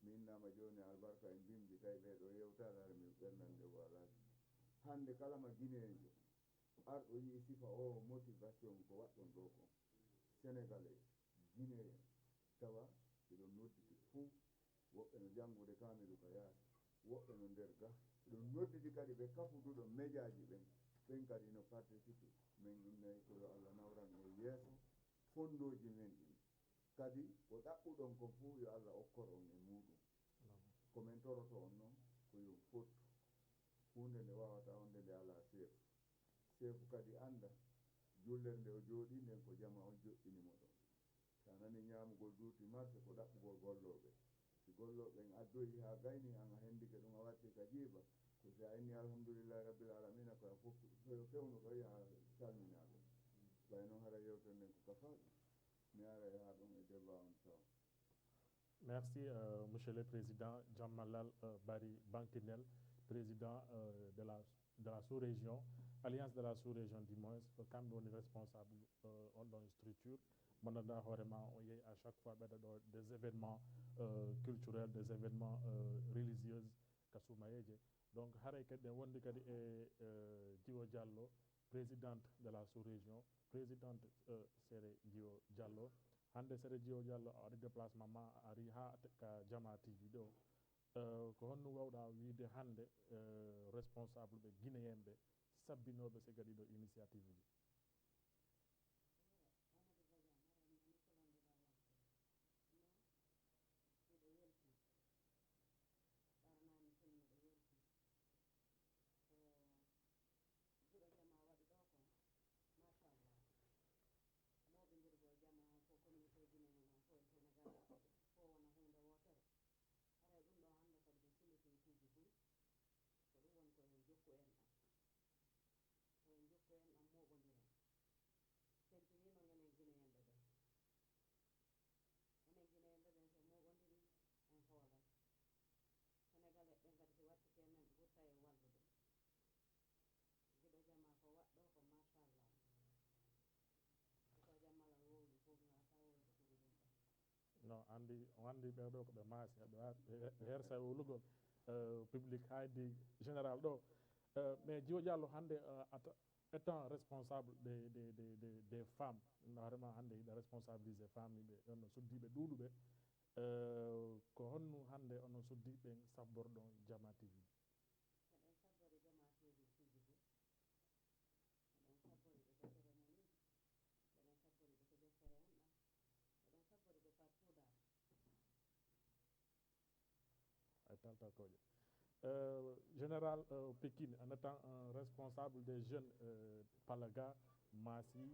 mi innama joni albarka en bimbi tawi ɓeɗo yewtade hara min ɓerdande waalaki hande kala ma guinéjo arɗo yii sifa o motivation ko waɗɗon ɗo kon sénégalais guinéen tawa eɗon nodditi fuu woɓɓe no janngude kamilu ka yaasi woɓɓe no nder ga eɗon nodditi kadi ɓe kafuduɗo médiaji ɓen ɓen kadi no participe min ɗumnayi ko yo Allah nawran e yeeso fondoji men ɗin kadi ko ɗaɓɓuɗon ko fuu yo Allah okkor on e muɗum komin toroto on noon ko yo fottu hunde nde wawata onde nde ala seefu seefu kadi anda jullere nde o jooɗi nden ko jama on joƴƴinimo ɗon sa nani ñamugol duuti marché ko ɗaɓɓugol golloɓe si golloɓen addoyi ha gayni an a hendike ɗum a watti ka jiiba ko sa inni alhamdoulillahi rabbil alamina koye fof fewnu ko yiha salminaɓe ɓay noon hara yewtere nden ko kafaɗum mi ara ha ɗum e débat on taw Merci, Monsieur le Président Djammalal Bari Bankinel, président de la sous-région, Alliance de la sous-région du moins, comme on est responsable dans une structure. Manada Horema, on y est à chaque fois des événements culturels, des événements religieux, Kasoumayeje. Donc, Hareke de Wondikadi et Dio Diallo, présidente de la sous-région, présidente Sere Dio Diallo. Hande Sere Dio Diallo ari déplacement ma ari ha ka Jama TV ɗo ko honno wawɗa wiide hande responsable ɓe guinéen ɓe sabbinoɓe so kadi ɗo initiative ji moɓindirgol jama ko communauté guinéen o fo e sénégal fo wona hunde wotere haray ɗum ɗo hannde kadi ɓe siliti piiji fuy ko ɗum woni koye jokku en ɗam koye jokku en ɗam moɓodiren seltinino enen guinéenɓe ɓen enen guinéenɓe ɓen so moɓodiri en hoolay sénégalais ɓen kadi so wattike men ɓe ɓurta e wallude giɗo jama ko waɗɗo ko machallah ko jammalal wowli fof ngata wowde ɗuɗi ɗum ɗon non andi o andi ɓeɗo ko ɓe maasi ɓe hersa wolugol public haydi général ɗo mais Dio Diallo hande étant responsable des femmes vraiment hande hiɗa responsabilisé femmes ɓe ɗon suddiɓe ɗuɗuɓe ko honno hande onon suddiɓe sabborɗon Jama TV eɗen sabbori Jama TV piiji fof eɗen sabbori ɓe ko cérémonie eɗen sabbori ɓe ko deftere en ɗam eɗen sabbori ɓe partout dal ay taltakoje général Pikine en étant un responsable des jeunes Palaga Massi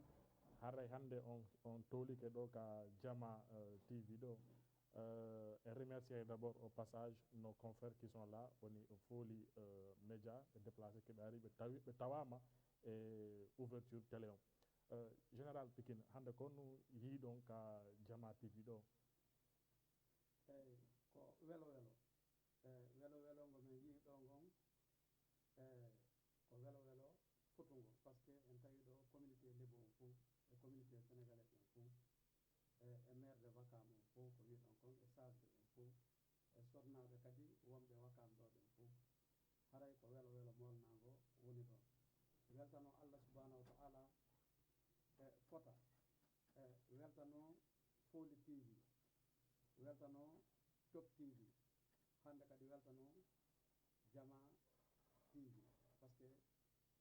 haray hande on tolike ɗo ka Jama TV ɗo Et remercier d'abord au passage nos confrères qui sont là, woni Foli Média e déplacé qui arrive ɓe tawama e ouverture télé on. Général Pikine hande ko no yiiɗon ka Jama TV ɗo? eyyi ko welo welo welo welo ngo min yii ɗo ngon ko welo welo futugol par ce que en tawi ɗo communauté lebo on fof e communauté sénégalais on fof e maire de Wakam on fof ko wiɗon kon e sage on fof e sornaɓe kadi wonɓe Wakam ɗo ɓen fof haray ko welo welo molnago woni ɗon weltano Allah subahanahu wa taala e fota e weltano Foli TV weltano Top TV hande kadi weltano Jama TV par ce que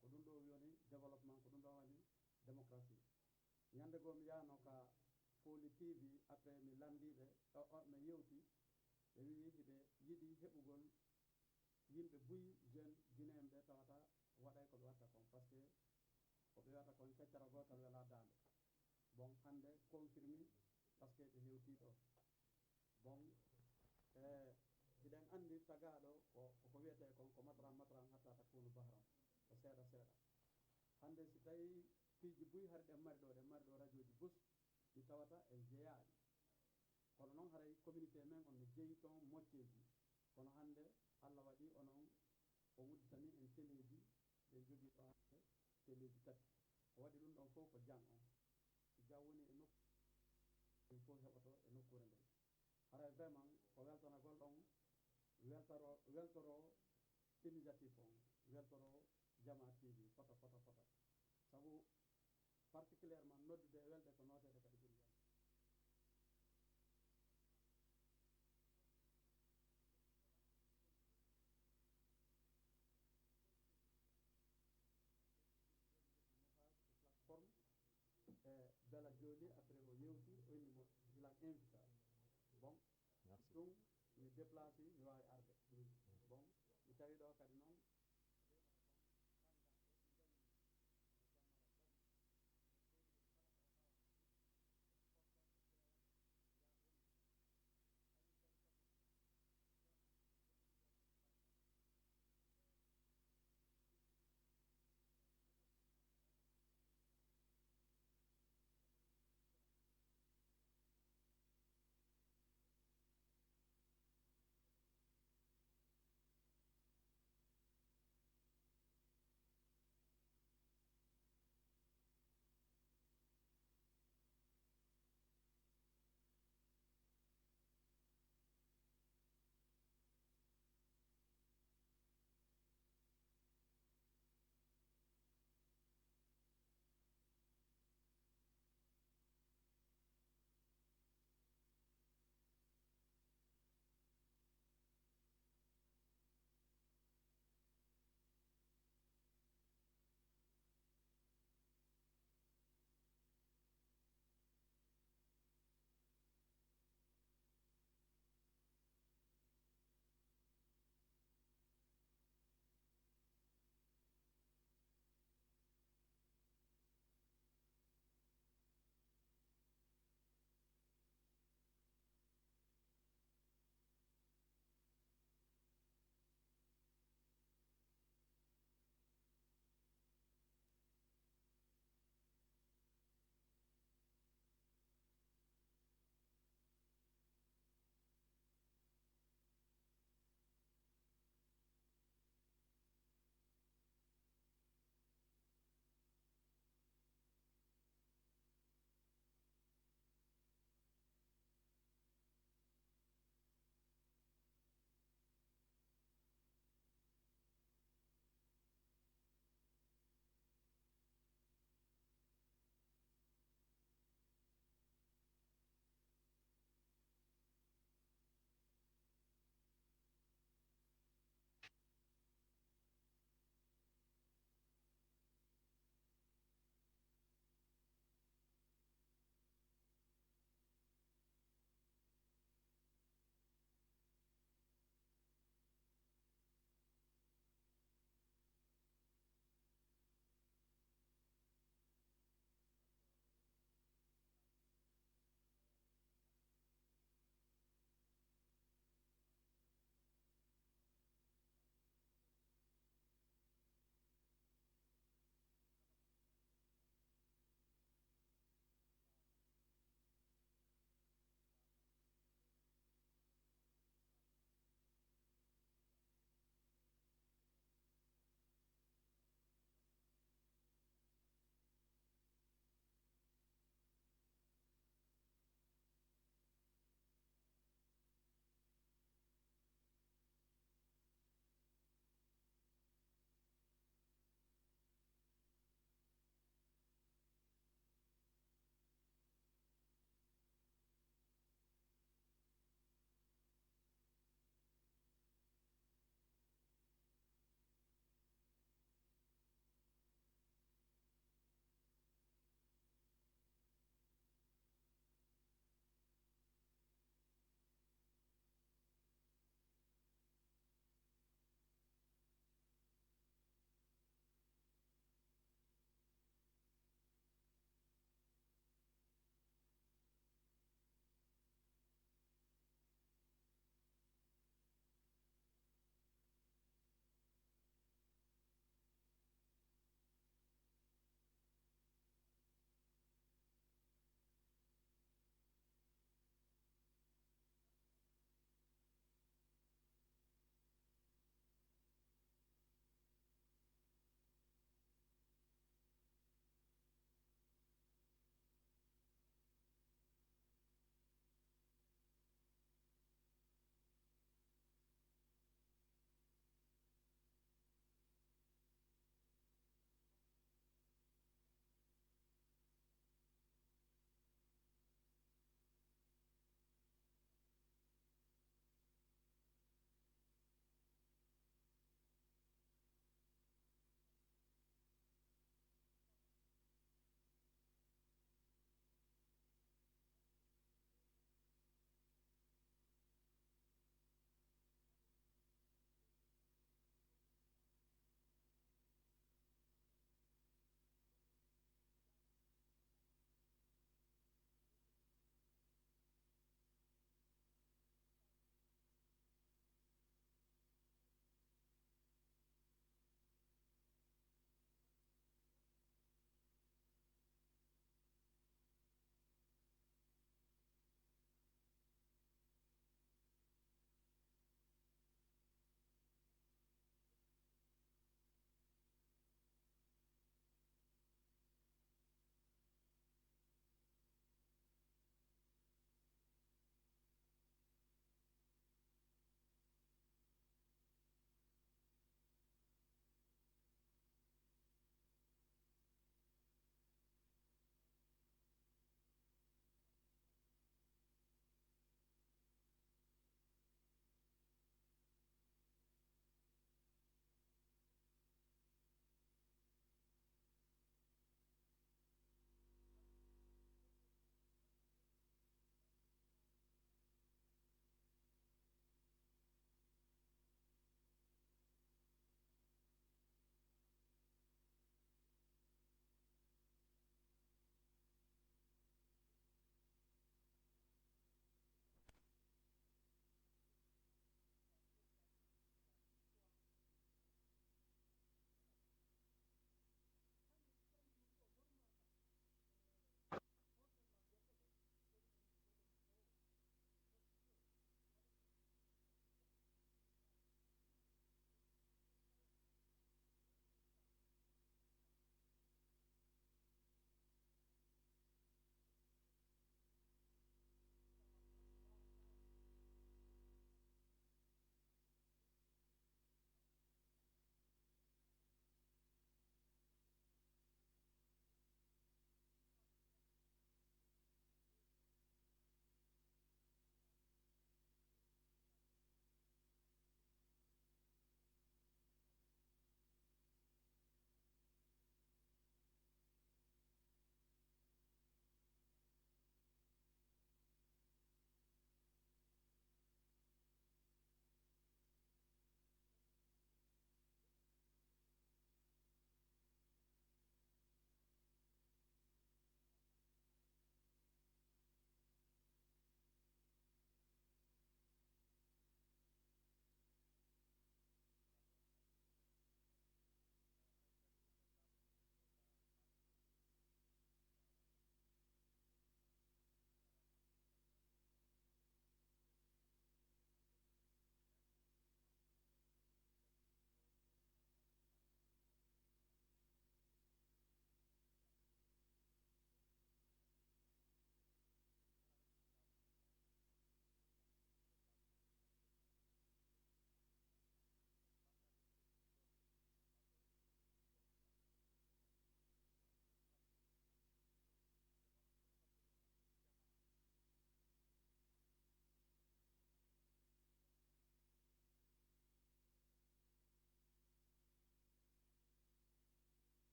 ko ɗum ɗo woni développement ko ɗum ɗo woni démocratie ñande goo mi yahno ka Foli TV après mi lamdiɓe mi yewti ɓe wi hiɓe yiɗi heɓugol yimɓe buyi jeune guinéen ɓe tawata waɗay koɓe watta kon par ce que koɓe wiyata kon feccere gotal wela dande bon hande confirme par ce que ɓe hewti ɗo bon hiɗen andi tagaɗo ko wiyete kon ko matran matran hatta takunu bahran ko seeɗa seeɗa hande si tawi piiji buyi hari ɗen mari ɗo radio ji bus ɗi tawata e jeeyaɗi kono noon haray communauté men on ne jeeyi toon mocceji kono hande Allah waɗi onon o wudditani en téléji ɓe jogui ɗo hande téléji tati ko waɗi ɗum ɗon fof ko jang on so jang woni e nokku ɗum fof heɓoto e nokkure nden haray vraiment ko weltanagol ɗon weltoro initiative on weltoro Jama TV fota saabu particulièrement noddude e welde ko notede kadi ɓuri welde plateforme e bela jooɗi après o yewti o innimo gilan invitation bon ɗum mi déplacé mi wawi arde bon mi tawi ɗo kadi noon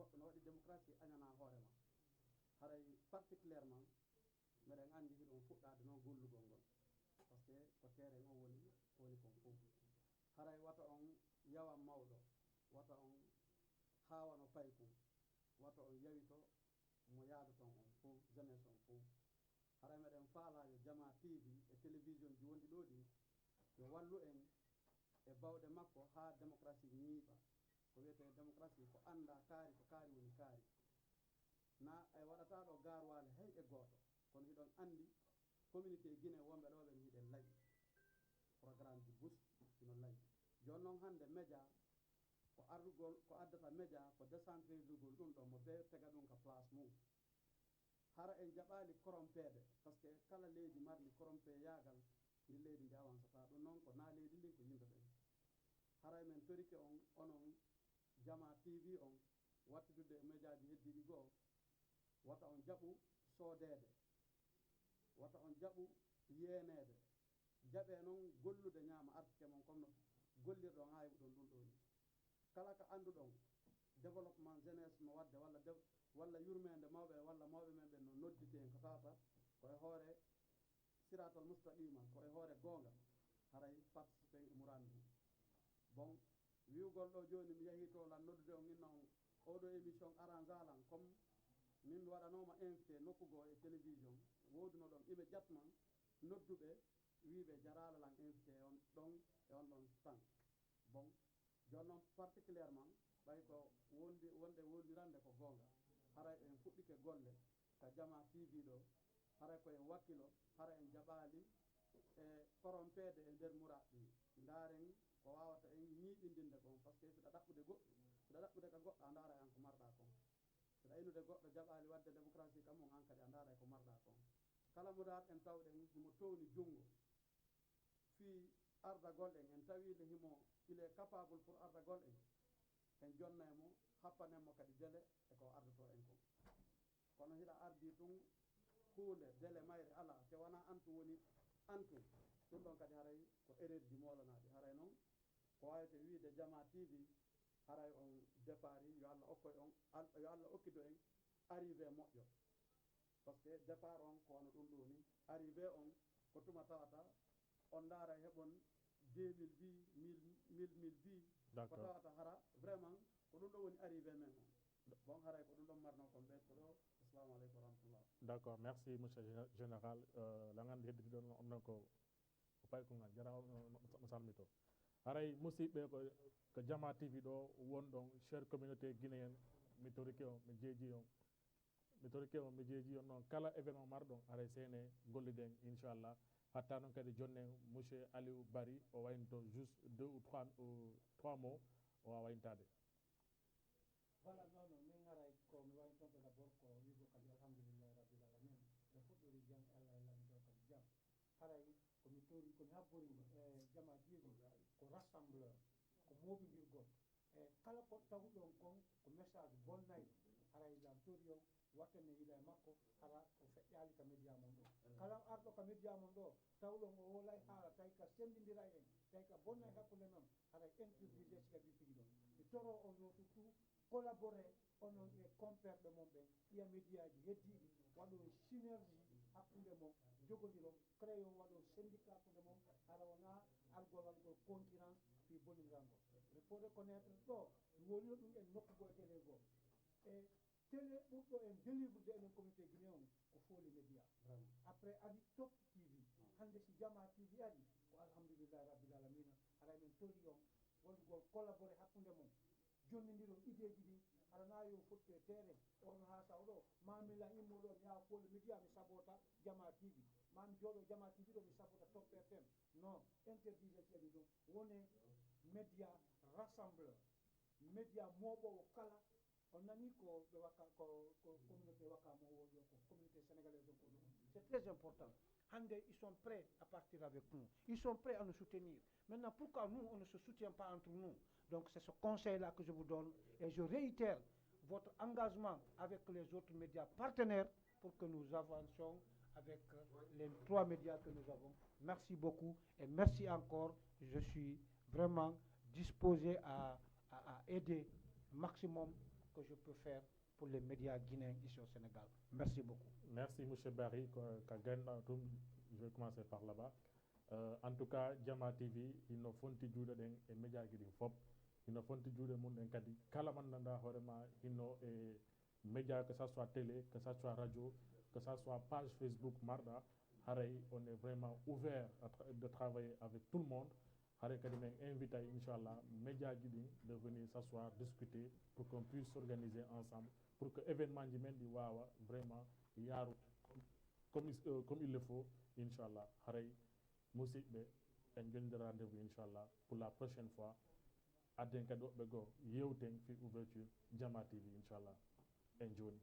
goɗɗo no waɗi démocratie añana hoorema haray particulièrement meɗen anndi hiɗon fuɗɗade noon gollugol ngol par ce que ko terrain o woni kon fof haray wata on yawan mawɗo wata on haawano paykum wata on yawito mo yaadoton on fof jeunesse on fof haray meɗen faalayo Jama TV e télévision ji wonɗi ɗo ɗi yo wallu en e bawɗe makko haa démocratie ñiiɓa ko wiyete démocratie ko annda kaari ko kaari woni kaari na e waɗata ɗo garwale hay e gooto kono hiɗon anndi communauté Guinée wonɓe ɗo ɓen hiɗen laƴi programme ji bus ino laƴi jooni noon hannde média ko ardugol ko addata média ko décentralisugol ɗum ɗo mo be tega ɗum ka place mum hara en jaɓaali corompeede par ce que kala leydi marndi corompe yaagal ndi leydi ndi avancata ɗum noon ko naa leydi ndin ko yimɓe ɓen haray men torike on onon Jama TV on wattitude e média ji heddiɗi goo wata on jaɓu soodeede wata on jaɓu yeeneede jaɓee noon gollude ñaama artike mon comme no gollirɗon haa heɓuɗon ɗum ɗo ni kala ko annduɗon développement jeunesse mo wadde walla yurmeende mawɓe walla mawɓe men ɓen no noddite en ko tawata koye hoore siratal mustaqima koye hoore goonga haray participe e murandu mum bon wiwgol ɗo jooni mi yahii to lan noddude on inna on oɗo émission arrangealan comme min mi waɗanoma invité nokkugoo e télévision wooduno ɗon iɓe ƴatman nodduɓe wiiɓe jarala lan invité on ɗon e on ɗon tan bon jooni noon particulièrement ɓay ko wonde woldirande ko goonga haray en fuɗɗike golle ka Jama TV ɗo haray koyen wakkilo hara en jaɓaali e corompeede e nder muraɗ ɗi ndaaren ko wawata en ñiiɓindinde kon par ce que siɗa ɗaɓɓude goɗɗo siɗa ɗaɓɓude ka goɗɗo a ndaara an ko marɗa kon siɗa innude goɗɗo jaɓaali wadde démocratie kam on an kadi a ndaara ko marɗa kon kala mudaɗ en tawɗen himo towni junngo fii ardagol en en tawiide himo il est capable pour ardagol en jonna e mo happanen mo kadi délai e ko ardoto en kon kono hiɗa ardi tun huunde délai mayre ala te wona antu woni antum ɗum ɗon kadi haray ko erreur ji molanaɗi haray noon ko wawete wiide Jama TV haray on départ yo Allah okkoy on yo Allah okkido en arrivé moƴƴo par ce que départ on ko wono ɗum ɗo ni arrivé on ko tuma tawata on ndaara heɓon 2000 bi 1000 bi ko tawata hara vraiment ko ɗum ɗo woni arrivé men on bon haray ko ɗum ɗon marno kon ɓeyto ɗo assalamu aleykum wa rahmatullah d'accord merci monsieur général la nganndu hedditi ɗon on noon ko paykongal jarama mo salmito haray musidɓe ko Jama TV ɗo wonɗon cher communauté guinéen mi torike on mi jeeji on noon kala événement marɗon haray sene golliden inchallah hatta noon kadi jonne monsieur Aliou Barry o waynto juste 2 ou 3 mots o wawa wayntade voilà non min haray ko mi wayntonɓe d' abord ko wigo kadi alhamdulillahi rabbil alamin ɓe fuɗɗori jam allah e lami ɗo kadi jam haray komi tori komi habbori e Jama TV ko rassembleur ko moɓidirgol e kala ko tawɗon kon ko message bonnayɗo haray lam tori on wattane hiila e makko hara o feƴƴali ka média mon ɗo kala arɗo ka média mon ɗo tawɗon o wolay haala tawi ka sendidira en tawi ka bonnay hakkude men haray introduisé sigaɓi tigi ɗon mi toro on yo surtout collaboré onon e comperɓe mon ɓen ɓiya média ji heddiɗi waɗon synergie hakkude mon jogodiron créon waɗon syndicat hakkude mon hara wona argol waɗgol concurrence fi bollidiral ngol il faut reconnaître ɗo mi wolino ɗum en nokkugo e télé goo e télé ɓurɗo en délivre enen communauté guinéen on ko Folli média après adi Top TV hande si Jama TV ari ko alhamdulillahi rabbil alamina haray men tori on waɗugol collaboré hakkude mon jonnodiron idée ji ɗi alana yo fotti e terrain on ha saw ɗo mamila immoɗo mi yaha Folli média mi sabota Jama TV mami jooɗo Jama TV ɗo mi sabota Top FM non interdisé ceeɗi ɗum wone média rassembleur média moɓowo kala on nani ko ɓe wakka ko communauté wakkamo woɗo ko communauté sénégalaise o ko ɗum c'est très important hande ils sont prêts à partir avec nous ils sont prêts à nous soutenir maintenant pourquoi nous on ne se soutient pas entre nous donc c'est ce conseil là que je vous donne et je réitère votre engagement avec les autres médias partenaires pour que nous avancions avec les 3 médias que nous avons merci beaucoup et merci encore je suis vraiment disposé à aider maximum que je peux faire pour les médias guinéens ici au Sénégal. Merci beaucoup. Merci, M. Barry. Je vais commencer par là-bas. En tout cas, Jama TV, il ne faut pas dire que les médias qui font, il ne faut pas dire que les Kalamandanda, il ne médias, que ce soit télé, que ce soit radio, que ce soit page Facebook, Marda, on est vraiment ouvert de travailler avec tout le monde. Harry Kadimeng invite, Inch'Allah, médias guiding de venir s'asseoir, discuter pour qu'on puisse s'organiser ensemble, pour que l'événement du Wawa, vraiment, comme il le faut, Inch'Allah. Harry, Moussi, un rendez-vous, Inch'Allah, pour la prochaine fois. Aden Kado Bego, Yeuteng, fi ouverture, Jama TV, Inch'Allah. Enjoy.